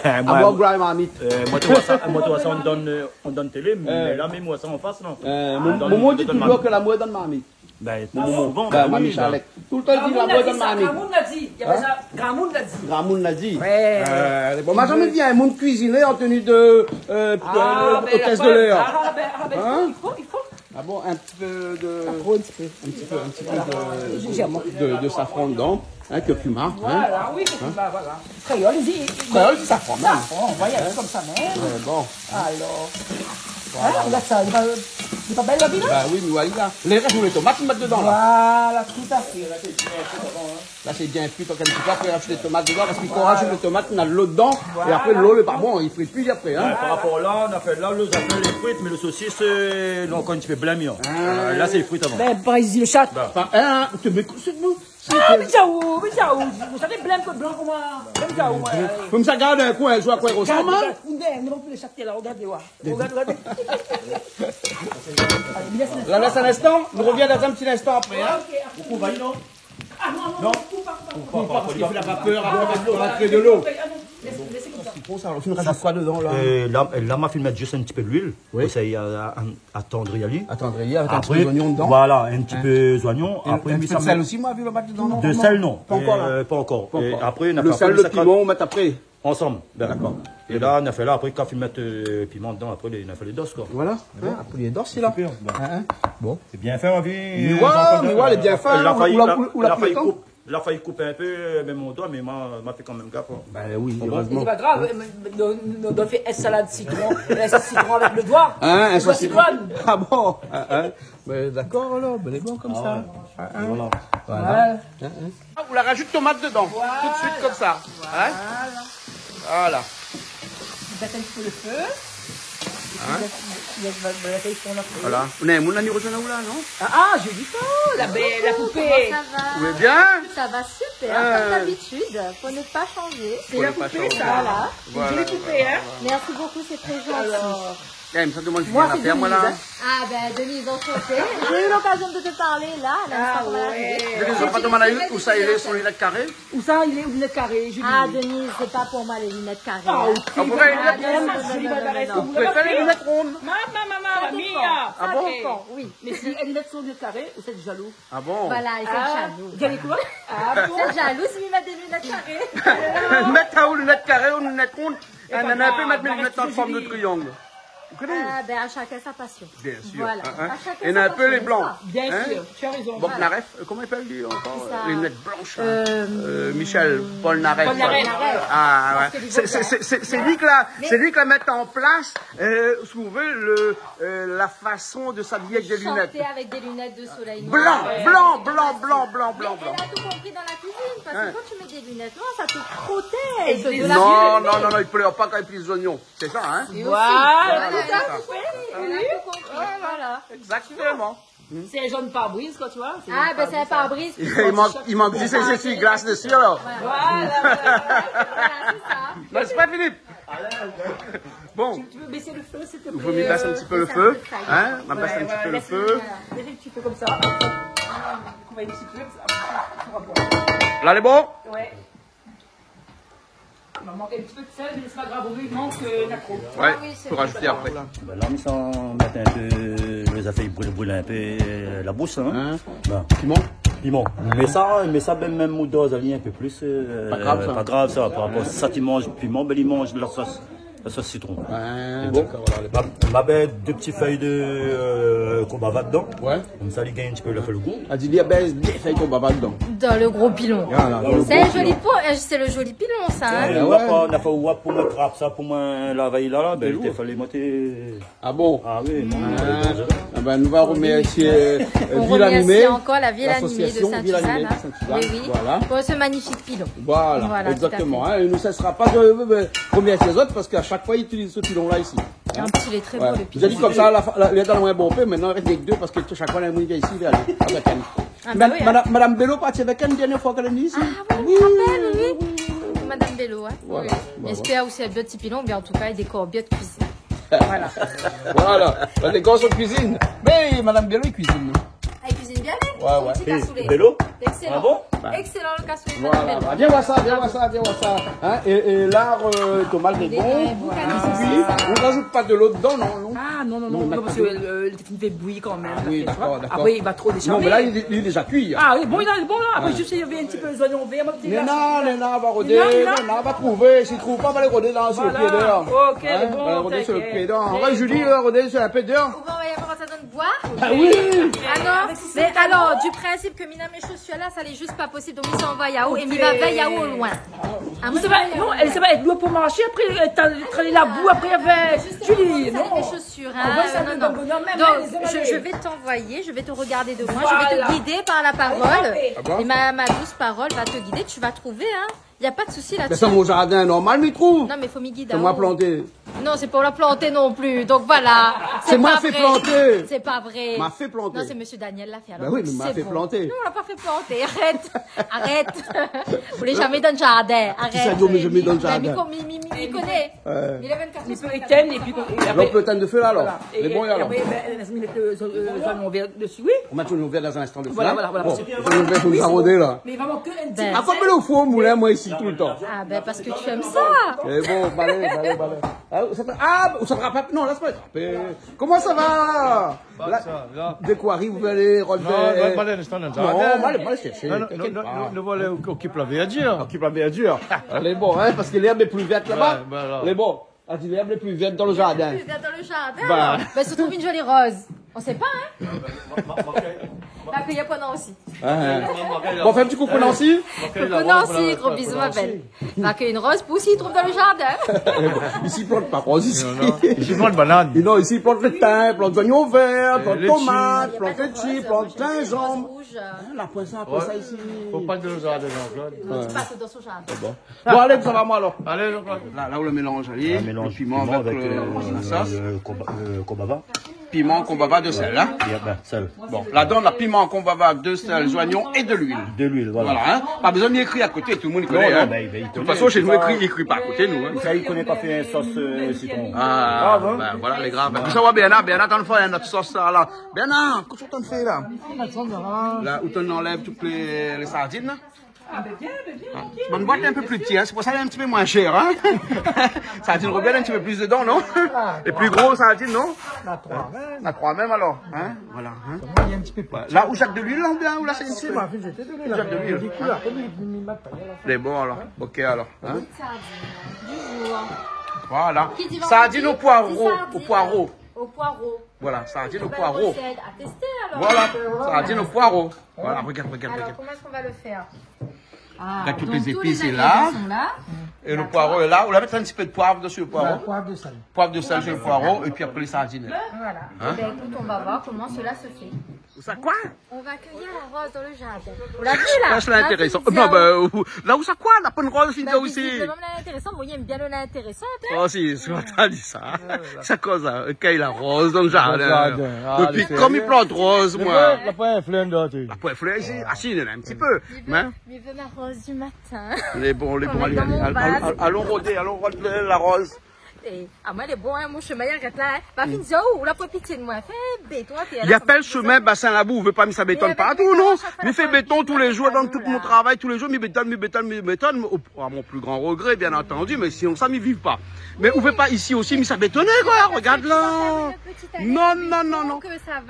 Amour, glwa é marmit. Euh, moin, té voi sa, moin, té voi sa, ou donn, euh, ou donn télé, mé la, mèm moin, sa an fas, non ? Euh, mon, momon i di toujour ke lamour i donn marmit. Bin, souvan, bin oui, Mami Charlette. Toultan i di, lamour i donn marmit. Gramoun la di sa, gramoun la di. Hein ? Gramoun la di. Gramoun la di. Ouais. Euh, bon, ma zamé vi in moun kuiziné an tenu de, euh, de, hôtesse de l'air. Ah, bin, ah, bin, i fo, i fo. Ah bon, in ti pé de... Pa tro, in ti pé. In ti pé, in ti pé de, de, de safran dedan, hein, kurkuma, hein. Voilà, oui, kurkuma, voilà. Kréol i di, kréol i di safran mèm. Safran, voilà, sé konmsa mèm. Ouais, bon. Alor. Voilà. Hein, ou gard sa, lé pa, lé pa bèl, la vi, la ? Bin oui, mé voilà. Lé rès, ou mèt lé tomat, ou mèt dedan, la. Voilà, tout à fait. La, sé bien kui, tank in ti pé, apré, rajout lé tomat dedan, parske kan ou rajout lé tomat, ou na lo dedan, é apré, lo lé pa bon, i frit pi apré, hein. Ouais, par rapor la, ou na fé la, lo zafèr lé frit, mé lo sosis, euh, lé ankor in ti pé blèm, hein. Ah. Euh, la, sé frit avan. Bin, par isi, lo shat. Bin. Anfin, hein, ou té mèt, sé bon. Ah, mé djaou, mé djaou, ou sa té blèm ke blan pou moin. Mé djaou, moin. Konmsa, gard in kou, in zour, akosa i rosanm, hein. Gard, gard, gard, gard, gard, gard. Alé, lès in instan. La, lès in instan. Nou rovien dan in ti instan apré, hein. Ok, apré. Ou koup, non ? Ah, non, non, non, koup pa, koup pa, koup pa. Koup pa, parske i fo la vapèr, apré, i fo rant dolo. Ah, non, lès, lès konmsa. Sé bon, sa. Ou rajout koi dedan, la ? Euh, la, la, ma fine mèt zis in ti pé d'luil. Oui. Pou sa i, euh, atandri ali. Atandri ali avèk in ti pé zoignon dedan. Voilà, in ti pé zoignon. Hein ? Apré, in ti pé d'sèl osi, ma vi, la mèt dedan, non ? De sèl, non. Pa ankor, la. Euh, pa ankor. Pa ankor. É apré, lo sèl, lo piman, ou mèt apré. Ansanm. Bin, dakor. É la, nou la fé la, apré, kan ou fine mèt, euh, piman dedan, apré, nou la fé lé dos, koi. Voilà. Sé bon. Hein, apré lé dos, sé la. Super, bon. Hein, hein. Bon. Sé bien fé, ma vi. Mé ouais, mé ouais, lé bien fé, hein. La fé, ou la, la, ou la, ou la fé koup, la fé koup in pé, euh, mèm mon doi, mé ma, ma fé kan mèm gaf, hein. Bin oui, érèzman. Bon, bon. Sé pa grav, mé, mé, nou, nou, nou fé in salad sitron, in sitron avèk lo doi. Hein, in sitron. Lo doi sitron. Ah bon ? Hein, hein. Mé dakor, alor, bin, lé bon konmsa. Ah ouais. Hein, hein. Voilà. Voilà. Hein, hein. Ah, ou la rajout tomat dedan. Voilà. Tout suit konmsa. Hein ? Voilà. Voilà. I bès in ti pé lo fé. Hein ? I bès, i bès, i bès, i bès, i bès. Voilà. Ou na in moun la ni rozoinn aou la, non ? Ah, ah, zoli fèy, la bèl, la poupé. Bonjour, comment ça va ? Vous allez bien ? Ça va super, comme d'habitude, faut ne pas changer. Faut ne pas changer. Sé la poupé, sa. Voilà. Voilà, voilà, voilà. Une jolie poupée, hein ? Merci beaucoup, c'est très gentil. Alors, Eh, mé sa, demann Julien, moin, sé Denise, hein. Ah, ben, Denise, enchantée. J'ai eu l'occasion de te parler, là, à l'instant, dans la télé. Ah ouais. Denise, ou la pa demann ali ousa i lé son linèt karé ? Ousa i lé, linèt karé, Julie ? Ah, Denise, c'est pas pour moi, les lunettes carrées, hein. Ah, ok. Ah, pourquoi les lunettes rondes ? Ah, non, non, non, non, non. Vous préférez les lunettes rondes ? Maman, maman, Mia. Ça dépend, ça dépend, oui. Ah bon ? Mais si elle met son lunette carrée, vous êtes jaloux. Ah bon ? Voilà, et c'est jaloux. Jaloux quoi ? Ah bon ? C'est jaloux si il met des lunettes carrées. Mèt aou linèt karé ou linèt rond. Eh, néna in pé, mèt mé linèt an form de triang. Vous connaissez ? Ah, ben, à chacun sa passion. Bien sûr. Voilà. Hein, hein. À chacun sa passion, n'est-ce pas ? Et un peu les blancs. Bien sûr, tu as raison. Hein ? Bob Naref, euh, comment il s'appelle, lui, encore ? C'est ça. Les lunettes blanches, hein. Euh, Michel Polnareff. Polnareff. Ah, ouais. Parce que les autres, c'est, c'est, c'est, c'est lui qui l'a, c'est lui qui l'a mis en place, euh, si vous voulez, le, euh, la façon de s'habiller avec des lunettes. Chanter avec des lunettes de soleil noir. Blanc, blanc, blanc, blanc, blanc, blanc. Mais elle a tout compris dans la cuisine, parce que quand tu mets des lunettes noires, ça te protège de la... Non, non, non, non, il pleure pas quand il plie les oignons. C'est ça, hein ? Et aussi. Voilà, elle a tout compris. Voilà, exactement. C'est un genre de pare-brise, quoi, tu vois. Ah, ben, c'est un pare-brise. Il manque, il manque juste un essuie-glace dessus, alors. Voilà, voilà, voilà, c'est ça. N'est-ce pas, Philippe ? Bon. Tu, tu peux baisser le feu, s'il te plaît ? Il faut mettre un petit peu le feu, hein ? On va baisser un petit peu le feu. Voilà, laisse un petit peu comme ça. Coupe un petit peu, comme ça. Là, c'est bon ? Ouais. Il va manquer un petit peu de sel, mais c'est pas grave, il manque, euh, il y en a trop. Ouais, faut rajouter après. Ben, la mi sa mèt in pé, lé zafèr i bril, bril in pé, euh, la boush, hein. Hein ? Piman ? Piman. Mé sa, mé sa, ben, mèm ou doz ali in pé plis, euh, pa grav sa. Par rapor a sa, ti manz piman, ben, li manz la sos, la sos sitron. Ah, dakor, voilà. Ma, ma mèt dé ti fèy de, euh, konbava dedan. Ouais. Konmsa, li gingn in ti pé le, le gou. A di, li la bès dé fèy konbava dedan. Dan le gro pilon. Voilà, dan le gro pilon. Sé in zoli po-, euh, sé le zoli pilon, sa, hein ? Ouais, ouais. Ou la pa, ou la pa, ou la pa pou moin trap sa, pou moin la vèy la, la, ben, té falé moin té... Ah bon ? Ah oui, non, non, non. Ah ben, nou va remèrsié, euh, Ville Animée, l'association Ville Animée de Sainte-Suzanne, hein. Oui, oui. Voilà. Pour ce magnifique pilon. Voilà, exactement, hein. É nou, sa sra pa de, euh, remèrsié lézot, parske a shak foi, i itiliz se pilon-la isi. Hein ? An plis, lé tré bo, le pilon. Zot la di konmsa, la, la, lé dan le moin bonpé, mintnan i rès rienk dé parske shak foi, la, moun i vien isi, i vé alé avèk èl. Ah, ben oui, hein. Madame, Madame Bello la parti avèk èl dernièr foi k'èl la vni isi. Ah oui, je me rappelle, oui. Madame Bello, ouais. Voilà, voilà. J'espère aussi, èl, dot ti pilon, mé an tou ka, i dékor bien de kuizine. Voilà. Voilà. Bah, les gars sont cuisine. Mé Madame Bello i kuizine, non ? Ah, i kuizine bien, hein ? Ouais, ouais. Son ti kasoulé. Bello ? Excellent. Ah bon ? Excellent, le cassoulet de Madame Bello. Voilà. Vien voir sa, vien voir sa, vien voir sa. Hein ? É, é la, euh, tomat lé bon. Voilà. Épi, on rajoute pas de l'eau dedans, non, non ? Ah, non, non, non, non, parske, euh, le, le fine fé bouyi kan mèm, la fé, tu vois. Ah oui, dakor, dakor. Apré, i va tro désharmé. Non, mé la, li lé, li lé déza kui, hein. Ah oui, bon, lé bon, la. Apré, zis, i na in ti pé zoignon vèr, in ti... Néna, néna, va rodé, néna, va trouvé. Si i trouv pa, va alé rodé la, su le pié déor. Voilà. Ok, bon, va alé rodé su le pié déor. T'inquiète. Anvoy Julie, va rodé su le pié déor. Ou va anvoy amoin sa dann boir ? Ah oui. Ah non, mé alor, du principe ke mi na mé shosir la, sa lé zis pa posib. Donk, mi sa anvoy aou é mi va vèy aou o loin. Ah, moin, sa va, non, èl, sa va èt lour pou marshé, apré, euh, t'as, t'as la bou, apré, avèk Julie, non. Juste, mé shosir, hein, non, non. Donk, je, je vais t'envoyer, je vais te regarder de loin, je vais te guider par la parole. Ah bon ? Et ma, ma douce parole va te guider, tu vas trouver, hein. Y a pas de souci là-dessus. Mé sé mon zardin, normal, mi trouv. Non, mé fo mi gid aou. Sé moin la planté. Non, sé pa ou la planté non pli. Donk voilà. Sé moin la fé planté. Sé pa vré. Ma fé planté. Non, sé Monsieur Daniel la fé, alor sé bon. Ben oui, mé ma fé planté. Non, ou la pa fé planté. Arèt. Arèt. Ou lé zamé dann zardin. Arèt. Kisa i di ou lé zamé dann zardin ? Ben, mi, mi, mi, mi koné. Ouais. Li pé étinn épi, é apré, lé bon, alor. Voilà. É, é apré, ben, mi mèt, euh, zo-, euh, zoignon vèr dési, oui. On met l'oignon vert dans un instant dessus, hein. Voilà, voilà, voilà. Bon, l'oignon vert, fo nou rodé la. Mé vréman ke in ti... Akoz ou mèt o four, o moulin, moin, isi, toultan ? Ah, ben, parce que tu aimes ça. Eh bon, alé, alé, alé. Ah, sa, ah, sa i rap pa, non, lès pa. Koman sa va ? Ba, la, sa va. Dé k'ou ariv, ou vé alé rodé ? Non, non, non, non, non, non, non, non, okip la vèrdir. Okip la vèrdir. Lé bon, hein, parske l'èrb lé pli vèrt laba. Ouais, voilà. Lé bon. Ah, di, l'èrb lé pli vèrt dan le zardin. Pli vèrt dan le zardin, alor. Ben, si ou trouv in zoli roz, on sait pas, hein ? Ma kèy pou Nancy. Hein. Bon, fé in ti koukou Nancy. Koukou Nancy, gro bizou, ma bèl. Ma kèy in roz pou, si i trouv dan le zardin. Isi i plant pa roz isi. Non, non. Isi i plant banane. Non, isi i plant le tin, i plant zoignon vèr, i plant tomat, i plant létshi, i plant zinzanm. Hein, la poin sa, la poin sa isi. Fo pa dan le zardin, non, Claude. Non, ou pas dan son zardin. Bon. Bon, alé, sa va, moin, alor. Alé, donk, la, la ou le mélanz, alé, le piman avèk, euh, la sos. Alé, piman avèk, euh, le konba-, euh, konbava. Piman, konbava, de sèl, hein ? Bien, ben, sèl. Bon, ladan, na piman, konbava, de sèl, zoignon é de l'uil. De l'uil, voilà. Voilà, hein ? Pa bezoin ékri a koté, tout le moun i koné, hein ? Non, non, ben, ben, i koné. De tout fason, shé nou, sa, i ékri, i ékri pa a koté, nou, hein ? Sa, i koné pa fé in sos, euh, sitron. Ah, grav, hein ? Ben, voilà, lé grav. Sa va, Bernard, Bernard, tann fé in not sos, sa, la. Bernard, kosa ou tann fé, la ? La, ou tann anlèv tout lé, lé sardine, la ? Ah, ben, bien, ben, bien, tranquille. Bann boit lé in pé pli pti, hein, sé pou sa lé in ti pé moin shèr, hein. Sardine rebèl, in ti pé plis dedan, non ? Ah, lé pli gro, sardine, non ? Na troi mèm. Na troi mèm, alor, hein ? Voilà, hein. Sa va, lé in ti pé pli pti. La, ou zèt de l'uil, la, oubien, ou la, sé in ti pé... Si, ma fine zèt de l'uil, la. Ou zèt de l'uil, hein. Lé bon, alor. Ok, alor, hein. Sardine du jour. Voilà. Qui dit vendredi dit sardine. Sardine au poireau, au poireau. Voilà, sardine au poireau. Une belle recette à tester, alors. Voilà, sardine au poireau. Voilà, regarde, regarde, regarde. Alors, comment est-ce qu'on va le faire ? Ah, donc, tous les ingrédients sont là. Regarde, toutes les épices sont là. Et le poireau est là. D'accord. On va mettre un petit peu de poivre dessus, le poireau. Ouais, poivre de sel. Poivre de sel sur le poivre et puis après les sardines. Voilà. Hein ? Eh ben, écoute, on va voir comment cela se fait. Sa koi ? On va cueillir la rose dans le jardin. Ou la vi la ? Sa lé intéressant. Non, ben, la ousa koi ? La poin roz, visiblement, la lé intéressant. Bon, li èm bien lo lé intéressant, hein. Oh, si, sé moin la di sa. Sa koz, hein, kèy la roz dan lo jardin. Dan lo jardin. Ah, lé sérieux ? Dopi kan mi plant roz, moin. La poin flèr, non, ti. La poin flèr isi. Ah, si, néna in ti pé. Mi vé ma roz du matin. Lé bon, lé bon, alé, alé, alon rodé, alon rodé la roz. É, ah, moin, lé bon, hein, mon shomin i arèt la, hein. Ma fine di, oh, ou la poin pitié de moin. Fé béton, té la. Li apèl shomin Bassin Labou, ou vé pa mi sa bétone partou, non ? Mi fé béton tou lé zour, dan tout mon travay, tou lé zour, mi bétone, mi bétone, mi bétone, au, à mon plus grand regret, bien entendu, mais sinon sa, mi viv pa. Mais ou vé pa isi osi, mi sa bétone, koi, regard la. Non, non, non, non.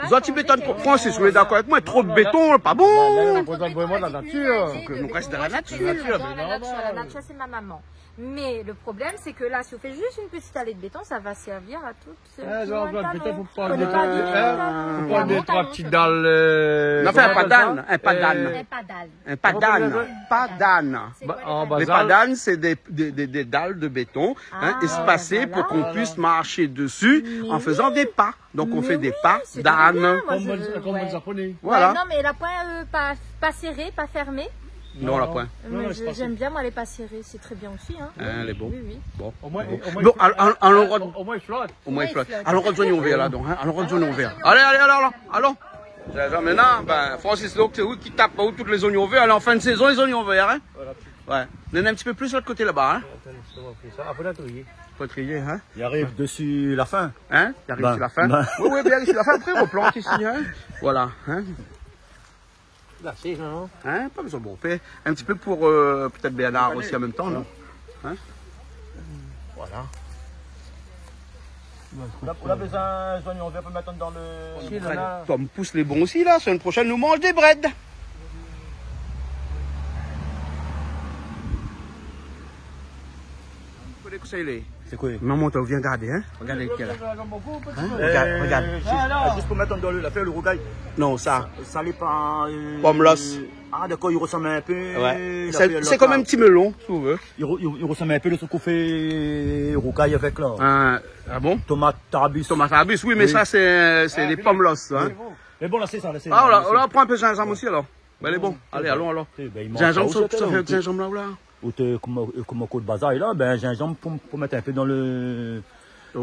Zot i bétone, Francis, ou lé dakor avèk moin, tro de béton, pa bon. Bah, là, on regarde vraiment la nature. Faut que nous reste dans la nature. La nature, c'est ma maman. Mais le problème, c'est que là, si on fait juste une petite allée de béton, ça va servir à tout ce petit mois de talon. Ah, non, peut-être faut pas, hein, faut pas deux, trois petites dalles, euh, non, enfin, un padane, un padane. Un padane. Un padane. Comment on appelle ça ? Pas d'âne. C'est quoi, les padanes ? Les padanes, c'est des, des, des, des dalles de béton, hein, espacées pour qu'on puisse marcher dessus en faisant des pas. Ah, voilà. Oui. Donc, on fait des pas d'âne. Mais oui, c'est très bien, moi, je veux, ouais. Comme, comme le japonais. Voilà. Ouais, non, mais la poin, euh, pas, pas serré, pas fermé. Non, la poin. Non, non, c'est pas serré. Mais je, j'aime bien, moi, les pas serrés, c'est très bien aussi, hein. Hein, lé bon. Oui, oui. Bon. Au moins, au moins, il flotte. Bon, al-, al-, alon rodé. Au moins, il flotte. Au moins, il flotte. Alon rodé zoignon vèr la, donk, hein. Alon rodé zoignon vèr. Alon rodé zoignon vèr. Alé, alé, alé, alon, alon. Sa, sa, mintnan, ben, Francis, donk, sé ou ki tap, ou, tout lé zoignon vèr. Alé, an fin de sézon, lé zoignon vèr, hein. Voilà. Ouais. Néna in ti pé plis lot koté laba, hein. Attends, c'est bon, on fait ça. Après, on va trier. Faut trier, hein. Il arrive dessus la fin. Hein ? Il arrive sur la fin. Ben, ben. Oui, oui, bien, sur la fin. Après, on replante ici, hein. Voilà, hein. Là, c'est, non ? Hein ? Pa bezoin, bon, fé in ti pé pou, euh, pétèt Bernard osi an mèm tan, non ? Hein ? Voilà. Ou la, ou la bezoin zoignon vèr pou mèt dan lo... Si, la. Tom pous lé bon osi, la. Semaine prochaine, nou manz dé brèd. Koné kosa i lé ? Sé koi ? Maman, ou vien gardé, hein ? Regard lékèl la. Hein ? Regard, regard. Euh, juste, juste pou mèt dan lo, la fèy, lo rougay. Non, sa. Sa, sa lé pa, euh... Pomme l'os. Ah, dakor, i resanm in pé la fèy, la fèy. Ouais. Sé, sé konm in ti melon, si ou vé. I re-, i, i resanm in pé lo trik ou fé rougay avèk la. Ah, ah bon ? Tomat arbis. Tomat arbis, oui, mé sa, sé, sé dé pomme l'os, hein. Mé bon, la, sé sa, la, sé sa. Ah, voilà, on va prendre un peu de gingembre aussi, alors. Ben, lé bon. Alé, alon, alon. Eh ben, i manz pa osi, alor. Zinzanm, sa, zinzanm la, ou la. Ou té, koman, koman, koman koz bazar la, ben, zinzanm pou, pou mèt in pé dan lo, lo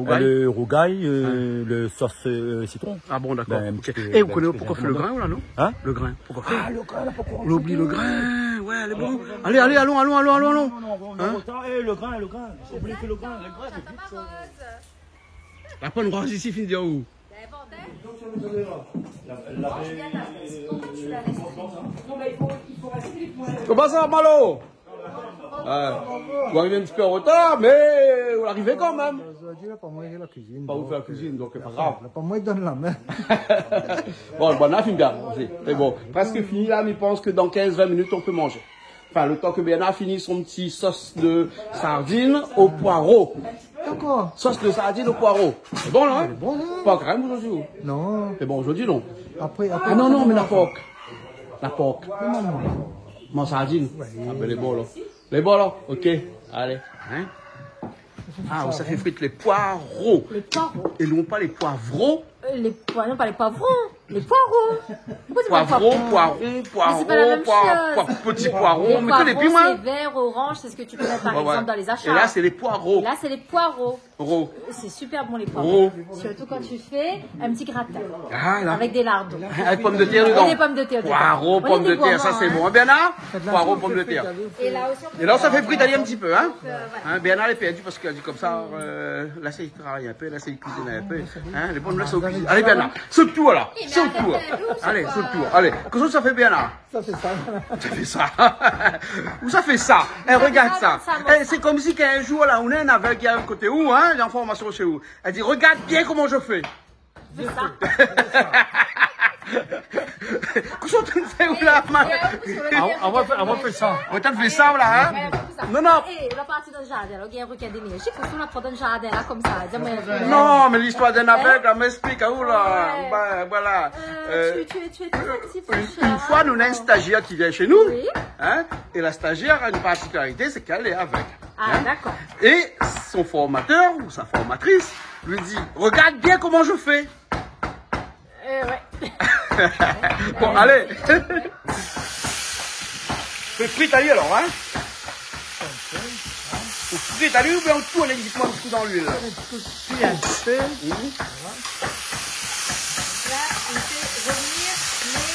rougay, euh, lo sos, euh, sitron. Ah bon, dakor. Ben, in ti pé, in ti pé zinzanm. É ou koné poukosa fé lo grin, ou la, non ? Hein ? Lo grin, poukosa fé ? Ah, lo grin, la, poukosa... Ou la oubli lo grin. Ouais, lé bon. Alé, alé, alon, alon, alon, alon, alon. Non, non, non, non, non, atann, eh, lo grin, lo grin. Oubli pa lo grin. Lo grin, sé vit sa. La poin roz isi, fine di aou. Koman sa, Malo ? Ah, ou ariv in ti pé an rotar, mé ou ariv kan mèm. Zordi la pa moin la kuizine, donk, euh, la pa moin i done la min. Pa ou fé la kuizine, donk, euh, pa grav. Bon, bon, la fine bien manzé. Sé bon, prèsk fini la, mé mi pans ke dan kinz vin minit, on peut manger. Enfin, le temps que Bernard finisse son petit sauce de sardine au poireau. Dakor. Sauce de sardine au poireau. Lé bon, la, hein ? Lé bon, hein ? Pa krèm zordi, ou ? Non. Lé bon zordi, non ? Apré, apré, apré, non, non, mé la pork. La pork. Non, non, non. Mon sardine. Ouais. Ah, ben, lé bon, la. Lé bon, la. Ok. Alé. Hein ? Ah, ou sa fé frir lé poireaux. Lé poireaux. É non pa lé poivrons. Euh, lé poi-, non, pa lé poivrons. Lé poireaux. Pourquoi tu dis pas poireaux ? Poivron, poireau, poireau, poi-, petit poireau, mé koné pi, moin. Lé poivrons, c'est vert, orange, c'est ce que tu peux mettre, par exemple, dans les achats. Ouais, ouais. É la, sé lé poireaux. Et là, c'est les poireaux. Ro. C'est super bon, les poireaux. Ro. Surtout quand tu fais un petit gratin. Ah, la. Avec des lardons. Avèk pomdetèr dedan. Et des pommes de terre dedans. Poireaux, pomdetèr, sa, sé bon. On est des gourmands, hein. Bien, hein ? Poireaux, pomdetèr. Et là aussi, on peut faire, euh, voilà. É la, ou sa fé frir, alé, in ti pé, hein ? Hein, Bernard lé pèrdi parske li la di konmsa, euh, la, sé i travay in pé, la, sé i kuizine in pé. Hein, lé bon, la, sé i kuizine. Alé, Bernard, sot tou, la. Sot tou. Alé, sot tou. Alé, kosa ou sa fé, Bernard ? Sa, sé sa. Sa fé sa. Ou sa fé sa. Eh, regard sa. Eh, sé konmsi k'in zour, la, ou néna in avèg ki lé a koté ou, hein, lé an formasion shé ou. Èl i di, « Regarde bien comment je fais. » Fé sa. Kosa ou té fé ou la, man ? Ah, on va faire, on va faire ça. Ou té fé sa ou la, hein ? Non, non. É, la parti dan zardin la, ou gingn rogard dé mèr. Sé pou sa la pran dan zardin la, konmsa. Di amoin. Non, mé listoir d'in avèg la, mi èksplik aou la. Ben, voilà. Euh, tu, tu, tu es très actif, Richard. Une fois, nou néna in stagiaire qui vient chez nous, hein, et la stagiaire a une particularité, c'est qu'elle est aveugle. Ah, d'accord. Et son formateur ou sa formatrice lui dit : « Regarde bien comment je fais. » Euh, ouais. Bon, allez. Fé frit ali alor, hein ? Ou frit ali oubien ou tourn in ti pé dan luil la ? Frit in ti pé. Mhm. Là, on fait revenir les...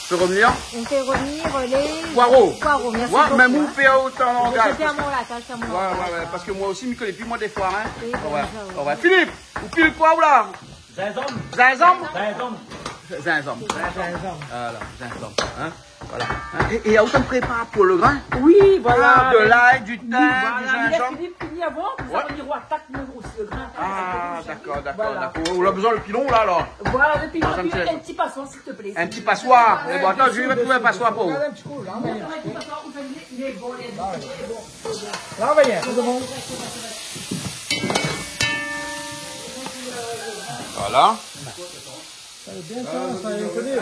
Fé revenir ? On fait revenir les poireaux. Poireaux, merci beaucoup, hein. Ouais, mèm ou fé otan langaz. Fé amoin la tâche, fé amoin la tâche. Ouais, ouais, ouais, parske moin osi, mi koné pi moin défoi, hein. Oui, ouais, ouais. Philippe, ou pil koi ou la ? Zinzanm. Zinzanm ? Zinzanm. Zinzanm. Zinzanm. Voilà, zinzanm, hein. Voilà. Hein, é, é ou sa prépar pou le grin ? Oui, voilà. Ah, de l'ail, du thym, du gingembre. Voilà, mé lès Philippe fini avan, konmsa nou atak le grin. Ah, d'accord, d'accord, d'accord. Voilà. Ou la bezoin le pilon la, alor ? Voilà, le pilon, et puis un petit passoire, s'il te plaît. Un petit passoire. Voilà, bon, attends, je vais trouver un passoire pour vous. Voilà, un petit coup, là, mais... Là, on va y aller, c'est bon. Voilà. Ça, c'est bien, ça, ça, je connais.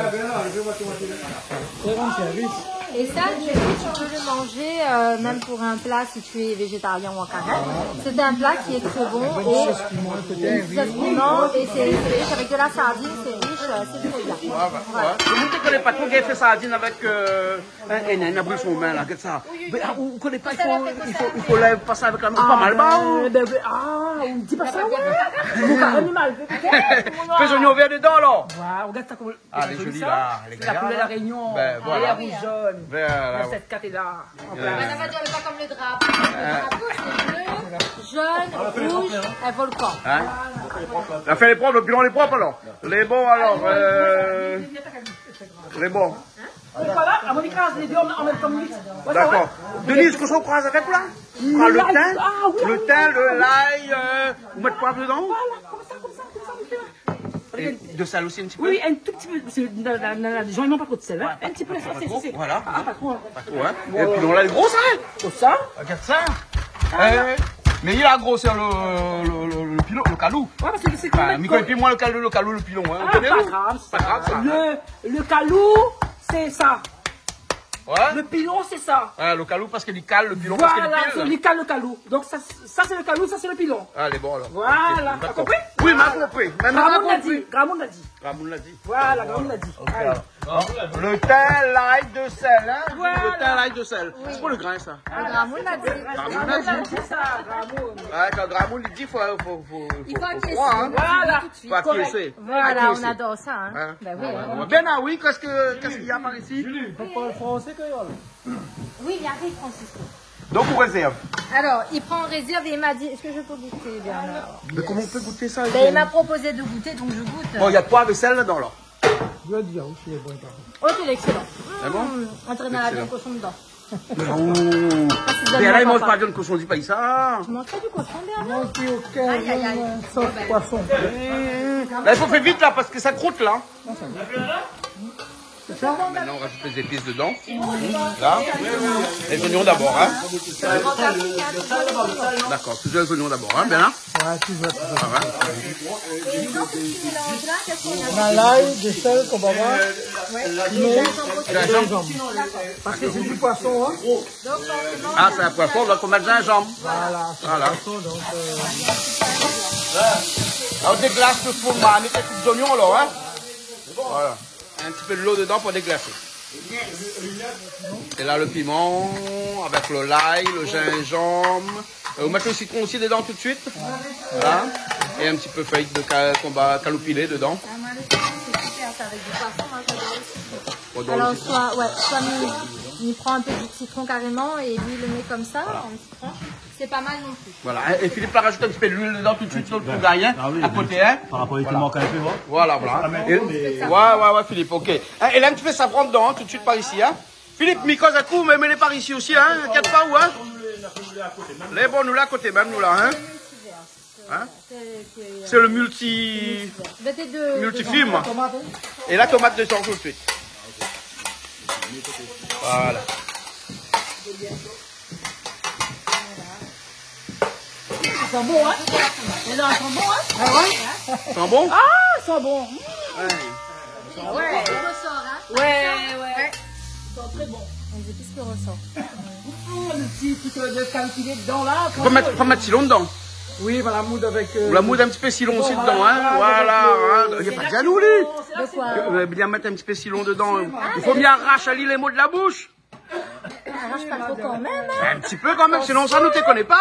Et ça, du coup, tu peux le manger, euh, même pour un plat, si tu es végétarien ou en carême. C'est un plat qui est très bon et sauce piment, et c'est, c'est riche avec de la sardine, c'est riche, euh, c'est très bien. Ouais, ouais, ouais. Voilà. Le moun té koné pa tro gingn fé sardine avèk, euh, in, in, in, in bril son min la, gard sa. Oui, oui, oui. Mé, ah, ou, ou koné pa, i fo, i fo, i fo lèv, pas avèk la min, pa mal ba, hein. Ah, ben, ben, ah, ou di pa sa, ouais. Mon karèm lé mal fé, pétèt. Fé zoignon vèr dedan, alor. Waouh, regarde ça, comment... Ah, elle est jolie, là. Elle est gaillarde, hein. La couleur de la Réunion. Ben, voilà. Vert, rouge, jaune. Voilà. Dans cette carte-là, en place. Madame a di, lé pa konm le drapo. Le drapo, c'est bleu, jaune, rouge, un volcan. Hein ? La fé lé prop, le pilon lé prop, alor. Lé bon, alor, euh, lé bon. Voilà, ah, on écrase les deux en, en même temps, vite. Ouais, ça va. D'accord. Denise, kosa ou kraz avèk la ? Ou pran le thym, ah, oui, le thym, le l'ail, euh, ou mèt poiv dedan ? Voilà, konmsa, konmsa, konmsa, on fait là. Et de sel aussi, un petit peu ? Oui, un tout petit peu, parce que dans, dans, dans la région, ils n'ont pas trop de sel, hein. Ouais, un petit peu, pas trop, pas trop, voilà. Ah, pas trop, hein. Pas trop, hein. Voilà. Et puis, on l'a le gros, ça, hein. Konmsa. Regarde ça. Ah. Eh, mais il a grossi le, le, le, le pilon, le kalou. Ouais, parce que c'est... Bah, comme mi koné pi moin le kalou, le kalou, le pilon, hein. Ah, pa grav, pa grav, sa. Pas grave, ça, hein. Le, le kalou, c'est ça. Ouais. Le pilon, c'est ça. Ah, le kalou, parske li kal, le pilon, parske li pil. Voilà, c'est li kal le kalou. Donc, ça, ça, c'est le kalou, ça, c'est le pilon. Allez, bon, alors. Voilà. Ok, d'accord. T'as compris ? Oui, ma konpri. Mé ma konpri. Gramoun la di, gramoun la di. Gramoun la di. Voilà, gramoun la di. Ok, alors. Allez. Le thym, l'ail, de sel, hein ? Voilà. Le thym, l'ail, de sel. Oui. C'est pour le grain, ça. Le gramoun la di. Gramoun la di. C'est ça, gramoun. Ouais, kan gramoun i di, fo, fo, fo, fo, fo akésé, hein. Voilà. Fo akésé. Voilà, on adore ça, hein. Hein ? Ben oui, hein. Ouais, ouais. Ben, ah oui, qu'est-ce que, qu'est-ce qu'il y a par ici ? Julie, faut parler français, créole. Oui, il arrive, Francisco. Donc, on réserve. Alors, il prend en réserve et il m'a dit, est-ce que je peux goûter, Bernard ? Mais comment on peut goûter ça ? Ben, il m'a proposé de goûter, donc je goûte. Bon, il y a poiv é sel dedan, la. Je dois dire, oui, c'est bon, pardon. Oh, c'est excellent. C'est bon ? Mmh, on dirait qu'on a la viande cochon dedans. Excellent. Oh. Ça, c'est... Mé la, i manz pa viann koshon, di pa sa. Tu manges pas du cochon, Bernard ? Moi, je suis au quinze, aïe, aïe, aïe, sauce poisson. Mmh. Là, il faut faire vite, là, parce que ça croûte, là. Maintenant, on rajoute les épices dedans. Là. Les oignons d'abord, hein. D'accord, toujours les oignons d'abord, hein, bien là. Ouais, toujours, toujours. Ah ouais. Et dans ce petit mélange-là, qu'est-ce qu'on a ? On a l'ail, de sel, qu'on va voir. Ouais. Pilon, gingembre. Gingembre. Parce que c'est du poisson, hein. Donc, forcément, ah, c'est un poisson, donc on met le gingembre. Voilà, c'est du poisson, donc, euh... Alors, on déglace le fromaze, on met les petits oignons, alors, hein. Voilà. Un petit peu de l'eau dedans pour déglacer. Et là, le piment avec le l'ail, le gingembre. Euh, on met le citron aussi dedans tout de suite. Voilà. Et un petit peu feuille de ca-, combat, caloupilé dedans. Ah, moi, le citron, c'est super, ça, avec du poisson, hein, j'adore le citron. On donne le citron. Alors, soit, ouais, soit mi, mi pran un peu du citron carrément et lui, il le met comme ça, en petite tranche. C'est pas mal non plus. Voilà, hein, et Philippe la rajout in ti pé luil dedan tout de suite, sur le pou gagné, ah oui, à côté, hein. Par rapport au piment, quand même, ouais. Voilà, voilà. Ah, mais... Et, ouais, ouais, ouais, Philippe, ok. Hein, é la, in ti pé safran dedan, hein, tout de suite par ici, hein. Philippe, mi koz aou, mé, mé lé par ici aussi, hein. Inkièt pa ou, hein. Lé bon, nou la koté mèm, nou la, hein. Hein ? C'est, c'est, euh, c'est le multi-, multivers. Multifilm. Et la tomate dedans tout de suite. Voilà. Sa i san bon, hein ? Sa i san bon, hein ? Ah ouais ? Sa i san bon ? Ah, sa i san bon. Ouais. Ah ouais. Ouais, ouais. Ils sont très bons. Les épices qui ressortent. Oh, le petit truc, euh, de calculé dedans, là. Fo pa mèt, fo pa mèt silon dedan. Oui, voilà, moud avec, euh, ou la moud in ti pé silon osi dedan, hein. Voilà, hein. Li la pa di anou, li. De quoi ? Euh, bien mèt in ti pé silon dedan. I fo bien arash ali lé mo de la boush. Arash pa tro kan mèm, hein. In ti pé kan mèm, sinon sa nou té koné pa.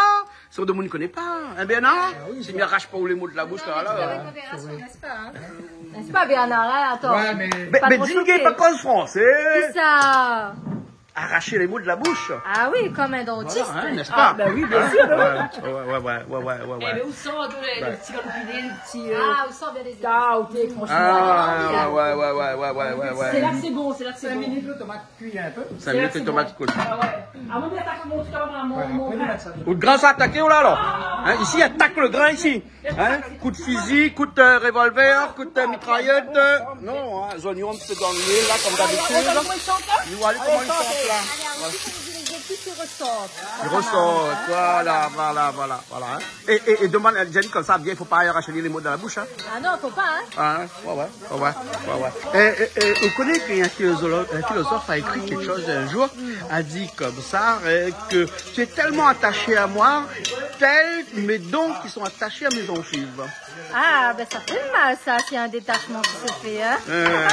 Si demoun i koné pa, hein, Bernard ? Ah oui, si mi arash pa ou lé mo de la boush, la, la. Non, mais tu avais une révélation, n'est-ce pas, hein ? N'est-ce pas, Bernard, là, attends. Ouais, mais... Mé, mé di li lé pa koz fransé. Kisa ? Arash lé mo de la boush. Ah oui, comme un dentiste. Voilà, hein, n'est-ce pas ? Ah, bah oui, bien sûr. Ouais, ouais, ouais. Eh, mais où sont tous les, les petits calopinés, les petits, euh... Ah, où sont bien les... Ah, ok, franchement. Ah, ouais, ouais. C'est là que c'est bon, c'est là que c'est bon. Cinq minutes, le tomate cuit un peu. Cinq minutes, le tomate cuit. Ah ouais. Ah, mon gars, attaque mon truc, mon, mon, mon gars. Ou le grin sa ataké, ou la, la. Hein, isi, atak le grin isi. Hein, kout fizi, kout, euh, revolver, kout, euh, mitrayèt, euh, non, hein, zonion, sé dan luil, la, konm dabitid. Nou va alé koman i shant, la. Voilà. Allez, on continue les épices qui ressortent. I resort, voilà, voilà, voilà, voilà, hein. É, é, é demann, li la di konmsa, bien, i fo pa arash lé mo dan la boush, hein. Ah non, faut pas, hein. Ah, ouais, ouais, ouais, ouais, ouais, ouais. É, é, é, ou koné k'in filozof, in filozof la ékri kékshoz in zour, la di konmsa, euh, que tu es tellement attaché à moi, tels mes dents qui sont attachés à mes gencives. Ah, ben ça fait mal, ça, s'il y a un détachement qui se fait, hein. Euh.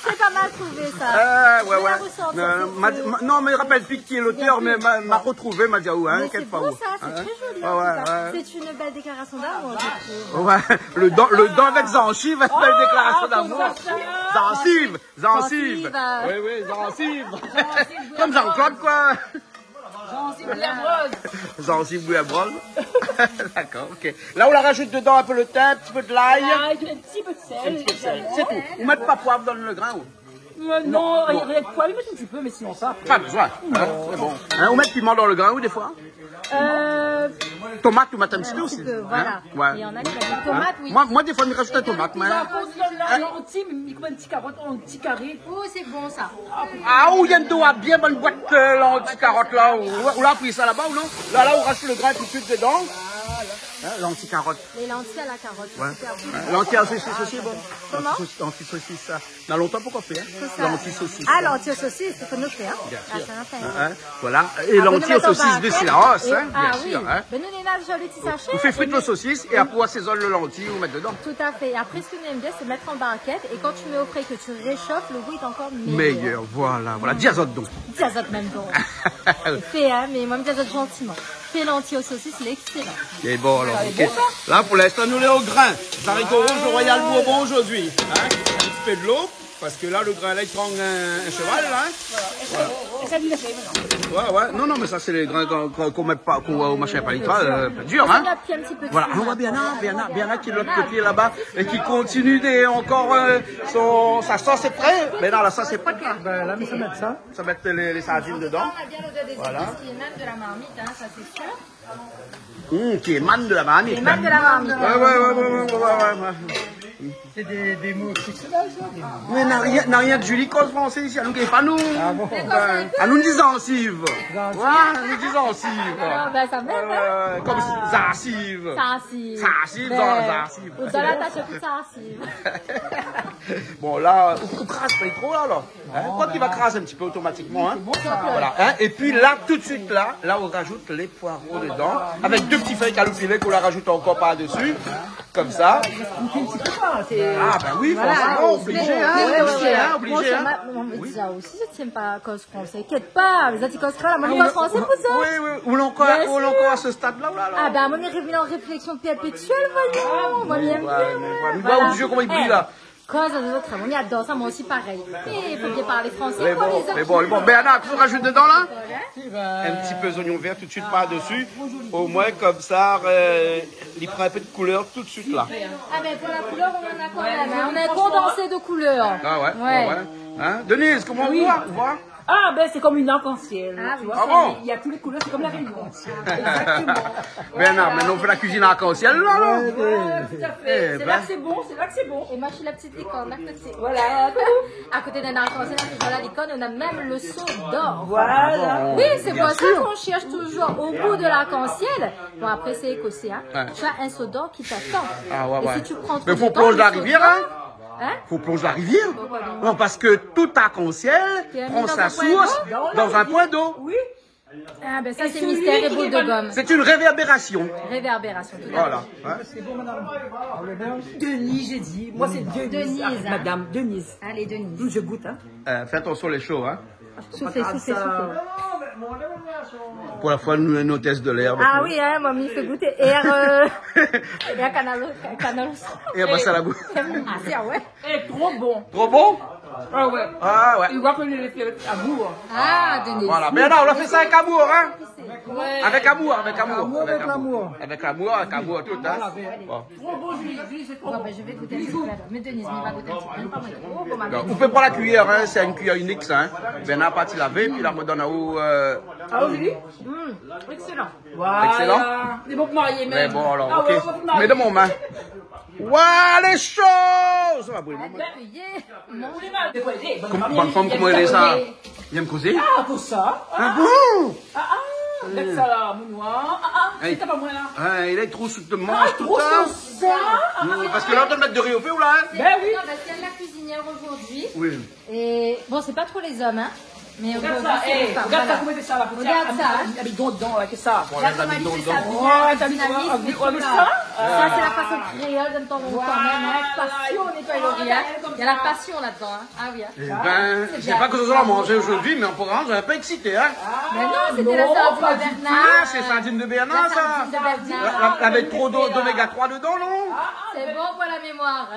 C'est pas mal trouvé, ça. Ah, ouais, ouais. J'ai la ressortie, euh, c'est, ma, c'est, ma, non, mé mi rapèl pi ki lé lotèr, mé ma, ma retrouvé, ma di, ah ouais, hein, kèl pa. Mais c'est beau, ça, c'est très joli, en tout cas. Ouais, ouais, ouais. C'est une belle déclaration d'amour, je trouve. Ouais, le dan, le dan avèk zansiv, bèl déklarasyon d'amour. Oh, ah, comme ça, ça. Zansiv, zansiv. Zansiv, euh. Oui, oui, zansiv. Zansiv, oui. Konm Jean-Claude, koi. Zansiv bouyi a broz. Zansiv bouyi a broz. D'accord, ok. La, ou la rajout dedan in pé le tin, in ti pé de lay. Lay, in ti pé de sèl. In ti pé de sèl. Sé tou. Ou mèt pa poiv dan le grin, ou ? Euh, non, non, non. Rien que poiv, mi mèt in ti pé, mé sinon sa, apré. Pa bezoin, hein, sé bon. Hein, ou mèt piman dan le grin, ou, défoi ? Euh, tomat, ou mèt in ti pé osi, hein ? Un petit peu, voilà. Ouais. Il y en a qui mettent tomate, oui. Moin, moin, défoi, mi rajout in tomat, moin. Hein ? Lanti, mi koup in ti karot an ti karé. Oh, c'est bon, ça. Ah, ou néna bien bann boit, euh, lanti karot la, ou, ou la pri sa laba, ou non ? La, la, ou rajout le grin tout de suite dedan. Voilà. Hein, lanti karot. Les lentilles à la carotte, c'est super bon. Ouais. Lanti sosis osi, bon. Comment ? Lanti sosis, lanti sosis, sa. Na lontan pankor fé, hein. C'est ça. Lanti sosis. Ah, lanti sosis, sé noté, hein. Bien sûr. Ah, ça va faire. Hein, hein. Voilà. É lanti sosis de Cilaos, hein, bien sûr, hein. Ah, ben, nou néna déza le ti sashé, hein. Ou fé frir le sosis é apré, ou asézone le lanti, ou mèt dedan. Tout à fait. Et après, ce que nous aimons bien, c'est mettre en barquette. Et quand tu mets au frais et que tu réchauffes, le goût est encore meilleur. Meilleur, voilà, voilà. Di azot don. Di azot mèm don. Fé, hein, mé moin, mi di azot zantiman. Fé lanti sosis, lé excellent. Lé bon, alor, ok. Lé bon, sa. La, pou linstan, nou lé o grin. Zariko rouz, le Royal Bourbon zordi. Hein ? In ti pé de lo. Parske la, le grin la, li trann in, in sheval, la, hein. Voilà. Ouais, ouais. Non, non, mé sa, sé lé grin k'ou, k'ou, k'ou mèt pa, k'ou, euh, machin pa, li trann, euh, dur, hein. Voilà, on voit Bernard, Bernard, Bernard qui est de l'autre côté là-bas et qui continue de, encore, euh, son, sa sos lé pré. Mé non, la sos lé pré, la. Ben, la, mi sa mèt sa. Sa mèt lé, lé sardine dedan. On a bien l'odeur des épices qui émane de la marmite, hein, ça, c'est sûr. Hum, qui émane de la marmite. Qui émane de la marmite. Ouais, ouais, ouais. C'est des, des mots exceptionnels, ça, des mots. Mé na rien, na rien de Julie koz fransé isi, anou gingn pa nou. Ah bon ? Enfin, anou di zansiv. Zansiv. Ouais, anou di zansiv. Ah, ben, sa mèm, hein. Euh, konm zansiv. Zansiv. Zansiv, ben, zansiv. Ou dan la tash de zansiv. Bon, la, ou, ou kras pa tro, la, la. Hein, koi k'i va krazé in ti pé otomatikman, hein. Voilà, hein. É pi la, tout de suite, la, la, ou rajout lé poiro dedan, avèk dé ti fèy kaloupilé k'ou la rajout ankor par desi, konmsa. Ah, ben oui, forséman, oblizé, hein, oblizé, hein. Bon, sa, ma, mon, déza osi, mi tienbo koz fransé. Inkièt pa, mé sa, ti koz kréol, moin, mi koz fransé pou sa. Oui, oui, ou lé ankor, ou lé ankor a se stad-la, ou la, la. Ah, ben, moin, mi revien an réflexion pèrpétuèl, voyons. Moin, mi èm bien, moin. Voilà. Ou voi, ou di koman i bril, la. Koz azot, moin, mi ador sa, moin osi, parèy. Mé i fo bien parl fransé, koi, lé zot. Mé bon, mé bon, Bernard, kosa ou rajout dedan, la ? Voilà. In ti pé zonion vèr tout de suite par desi. Omoin, konmsa, euh, li pran in pé de koulèr tout de suite, la. Ah ben, pour la couleur, on en a quand même, hein. On a un condensé de couleurs. Ah ouais, ouais, ouais. Hein, Denise, koman ou voi, ou voi ? Ah, ben, c'est comme une arc-en-ciel, tu vois. Ah oui. Ah bon ? Il y a toutes les couleurs, c'est comme la Réunion. Exactement. Bernard, maintenant, on fait la cuisine arc-en-ciel, là, non ? Ouais, tout à fait. Eh ben. C'est là que c'est bon, c'est là que c'est bon. Et moi, je suis la petite licorne, là, côté. Voilà, coucou. À côté d'un arc-en-ciel, là, je vois la licorne, on a même le seau d'or. Voilà. Ah bon ? Oui, c'est pour ça qu'on cherche toujours au bout de l'arc-en-ciel. Bon, après, c'est écossais, hein. Ouais. Tu as un seau d'or qui t'attend. Ah, ouais, ouais. Et si tu prends trop de temps, le seau d'or, hein ? Mais faut plonger la rivière, hein ? Hein ? Faut plonger la rivière. Pourquoi donc ? Non, parce que tout arc-en-ciel prend sa source dans un point d'eau. Oui. Ah, ben ça, c'est mystère et boule de gomme. C'est une réverbération. Réverbération, tout à fait. Voilà, hein. C'est bon, madame. Denise, j'ai dit. Moi, c'est Denise. Denise, hein. Ah, madame Denise. Allez, Denise. Hmm, je goûte, hein. Euh, fais attention, les choses, hein. Soufflez, soufflez, soufflez. Pour la fois, nous, un hôtesse de l'air. Ah oui, hein, mamie fait goûter. Et, euh, et à Canal, Canal Austral. Et à Bassin Labou. Ah, c'est, ah ouais. Eh, trop bon. Trop bon ? Ah ouais. Ah ouais. Tu vois que les, les, les amours. Ah, Denise. Voilà. Mais non, on a fait ça avec amour, hein ? Ouais. Avec amour, avec amour, avec amour. Avec amour, avec amour, tout, hein. Voilà, bon. Trop bon, Julie, Julie, c'est trop bon. Bon, ben, je vais goûter un petit peu, alors. Mais Denise, on va goûter un petit peu. Même pas moi. Oh, bon, ma... Donc, ou pé pran la cuillère, hein, c'est une cuillère unique, ça, hein. Bernard la parti lavé, pi la, madame, euh... Ah, Julie ? Mm, excellent. Voilà. Excellent. C'est bon pour marier, même. Mais bon, alors, ah, ok. Ouais, on va se marier. Mets dans mon main. Waouh, les choses ! Ça va brûler. Ah, ben, Kom, bann fanm, koman i lé sa ? I èm kozé. Ah, pou sa. Ah bon ? Ah, ah, gard sa la, mon noir. Ah, ah, sé pa moin la. Ah, li lé tro sou demann, tout sa. Ah, tro sou sa. Non, parske la, ou mèt de ré o fé ou la, hein ? Ben oui. Non, parce qu'elle est la cuisinière aujourd'hui. Oui. Et bon, c'est pas trop les hommes, hein. Mais aujourd'hui, c'est les femmes, voilà. Regarde ça, eh, regarde ça, comment c'est ça, la petite. Regarde ça, hein. Avec, avec dedans, là, que ça. Regarde comment elle fait ça bien, avec dynamisme et tout, là. Oh, t'as vu, t'as vu, t'as vu ça ? Ça, c'est la façon créole de ton, ton même, hein. Voilà. Passion, on nettoie le riz, hein. Il y a la passion là-dedans, hein. Ah oui, hein. Eh ben, je sais pas ce que vous allez manger aujourd'hui, mais on pourra, on est un peu excité, hein. Mais non, c'était la sardine de Bernard. Ah, c'est sardine de Bernard, ça. La sardine de Bernard. La, la, avec trop d'o-, d'oméga trois dedans, non ? C'est bon pour la mémoire.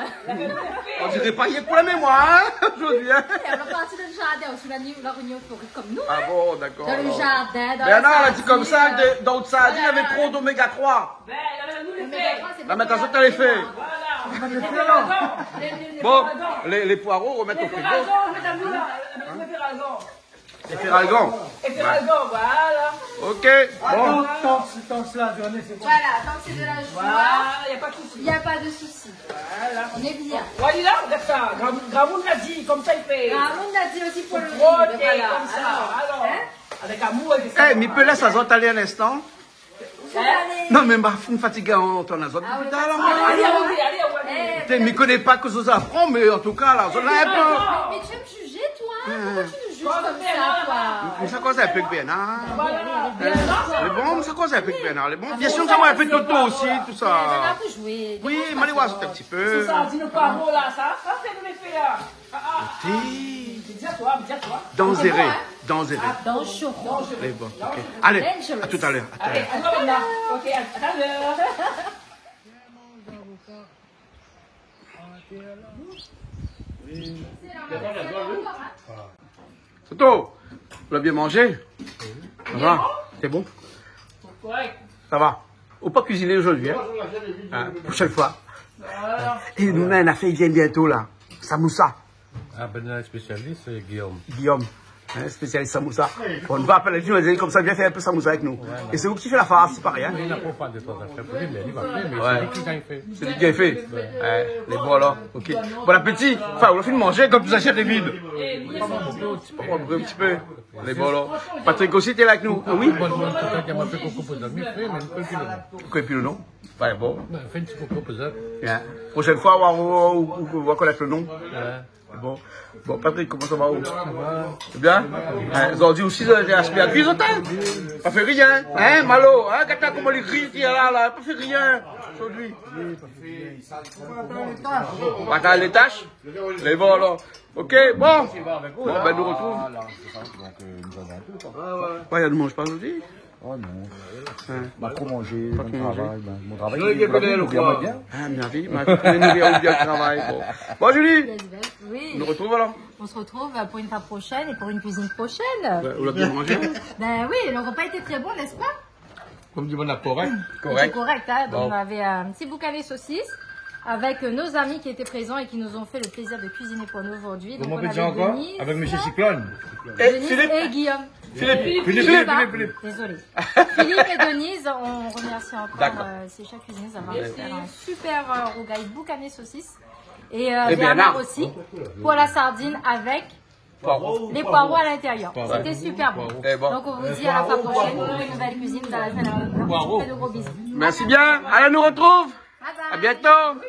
On dirait pas rien que pour la mémoire, hein, aujourd'hui, hein. Eh, on a parti dans le jardin, on a la réunion fleurie comme nous, hein. Ah bon, d'accord, alors. Dans le jardin, dans la sardine. Bernard la di konmsa, de, dans le sardine, il y avait trop d'oméga trois. Voilà. Oméga trois, c'est bon pour la mémoire. La métazote, elle est faite. Voilà. Bon, les, les poireaux, remettre au frigo. Les poireaux, remettre à nous, là. Les poireaux. Efferalgan. Efferalgan, voilà. Ok, bon. Tant, tant, tant que c'est la journée, c'est bon. Voilà, tant que c'est de la joie, il y a pas de souci. Voilà, y a pas de souci. Voilà. On est bien. Voilà, regarde ça. Gra-, gramoun la di, konmsa i fé. Gramoun la di aussi pour le riz, voilà. Frotter comme ça, alors. Hein ? Avec amour et... Eh, mi pé lès azot alé un instant. Hein ? Non, mé ma fine fatigé an antann azot. Ah oui, fatigé. Allez, allez, allez, allez. Té, mi koné pa kosa zot i aprann, mé an tou ka, la, zot la in pé. Mais tu vas me juger, toi, hein ? Pourquoi tu me juges comme ça, toi ? Mé sa koz in pé èk Bernard. Voilà. Hein ? Mé bon, sa koz in pé èk Bernard. Lé bon. Bien sûr, sa va in pé Toto aussi, tout sa. Oui, mé alé voir sa in ti pé. Sa, di nou pa mo la, sa, sa fé nou lé fé, hein. Ah, ah, ah. Ti. Di a toi, di a toi. Danzéré, danzéré. Ah, danzéré. Lé bon, ok. Allez, à tout à l'heure, à tout à l'heure. Allez, à tout à l'heure. Ok, à tout à l'heure. Toto, ou la bien manzé ? Sa va ? Lé bon ? Sa va ? Ou pa kuiziné zordi, hein ? Hein, proshèn foi. Voilà. É nou, na in nafèr i vien bientô la. Samoussa. Ah, ben, le spécialiste, c'est Guillaume. Guillaume, hein, spécialiste samoussa. Bon, nou va apèl ali, nou va dir konmsa, vien fé in pé samoussa avèk nou. Voilà. É sé ou ki fé la fars, i paré, hein ? Li na pa de tan a fèr pou li, mé li va fé, mé sé li ki gingn fé. Sé li ki gingn fé. Ouais, lé bon alor. Ok. Bon apéti. Anfin, ou la fine manzé, konm tout zasièt lé vid. Pa manzé, in ti pé. Pa manzé, in ti pé. Lé bon alor. Patrick osi té la avèk nou. Ah oui ? Bon, bon, tout à l'heure, ma fé koko pou zot, mi fé, mé mi koné pi lo non. Koné pi lo non ? Ouais, bon. Ben, fé in ti koko pou zot. Bien. Proshèn foi, ou, ou, ou, ou va konèt lo non. Ouais. Bon. Bon, Patrick, koman sa va, ou ? Sa va. Sé bien ? Ouais, zordi osi, zot la aspir a kui, zot, hein ? Pa fé rien, hein, Malo, hein ? Gard koman li ri, li lé la, la, pa fé rien zordi. Pa atann lé tash. Lé bon alor. Ok, bon. Bon, ben, nou artrouv. Voilà, sé sa. Donk, euh, nou va in pé, koi. Ouais, ouais. Ouais, nou manz pa zordi ? Oh non. Hein. Pa tro manzé, pa tro manzé. Travay, ben, mon travay, non, li lé bien, bien. Ah, bien, oui, ma, nou lé bien o travay, bon. Bon, Julie, nou artrouv alor. Oui. On se retrouve, euh, pour une fois prochaine et pour une cuisine prochaine. Ouais, ou la bien manzé ? Ben oui, le repas était très bon, n'est-ce pas ? Konm di banna, korèk. Korèk. C'était correct, hein. Bon. Donc, on avait un petit boucané saucisse. Avec, euh, nos amis qui étaient présents et qui nous ont fait le plaisir de cuisiner pour nous aujourd'hui. Donc, on avait Denise, Denise et Guillaume. Philippe, Philippe, Philippe, Philippe. Désolé. Philippe et Denise, on remercie encore, euh, ces chefs cuisiniers d'avoir fait un super, euh, rougail boucané saucisse. Et, euh, Bernard aussi, pour la sardine avec les poireaux à l'intérieur. C'était super bon. Donc, on vous dit à la fois prochaine pour une nouvelle cuisine dans la chaîne. Je vous fais de gros bisous. Merci bien. Allez, nou retrouv. Bye bye. À bientôt.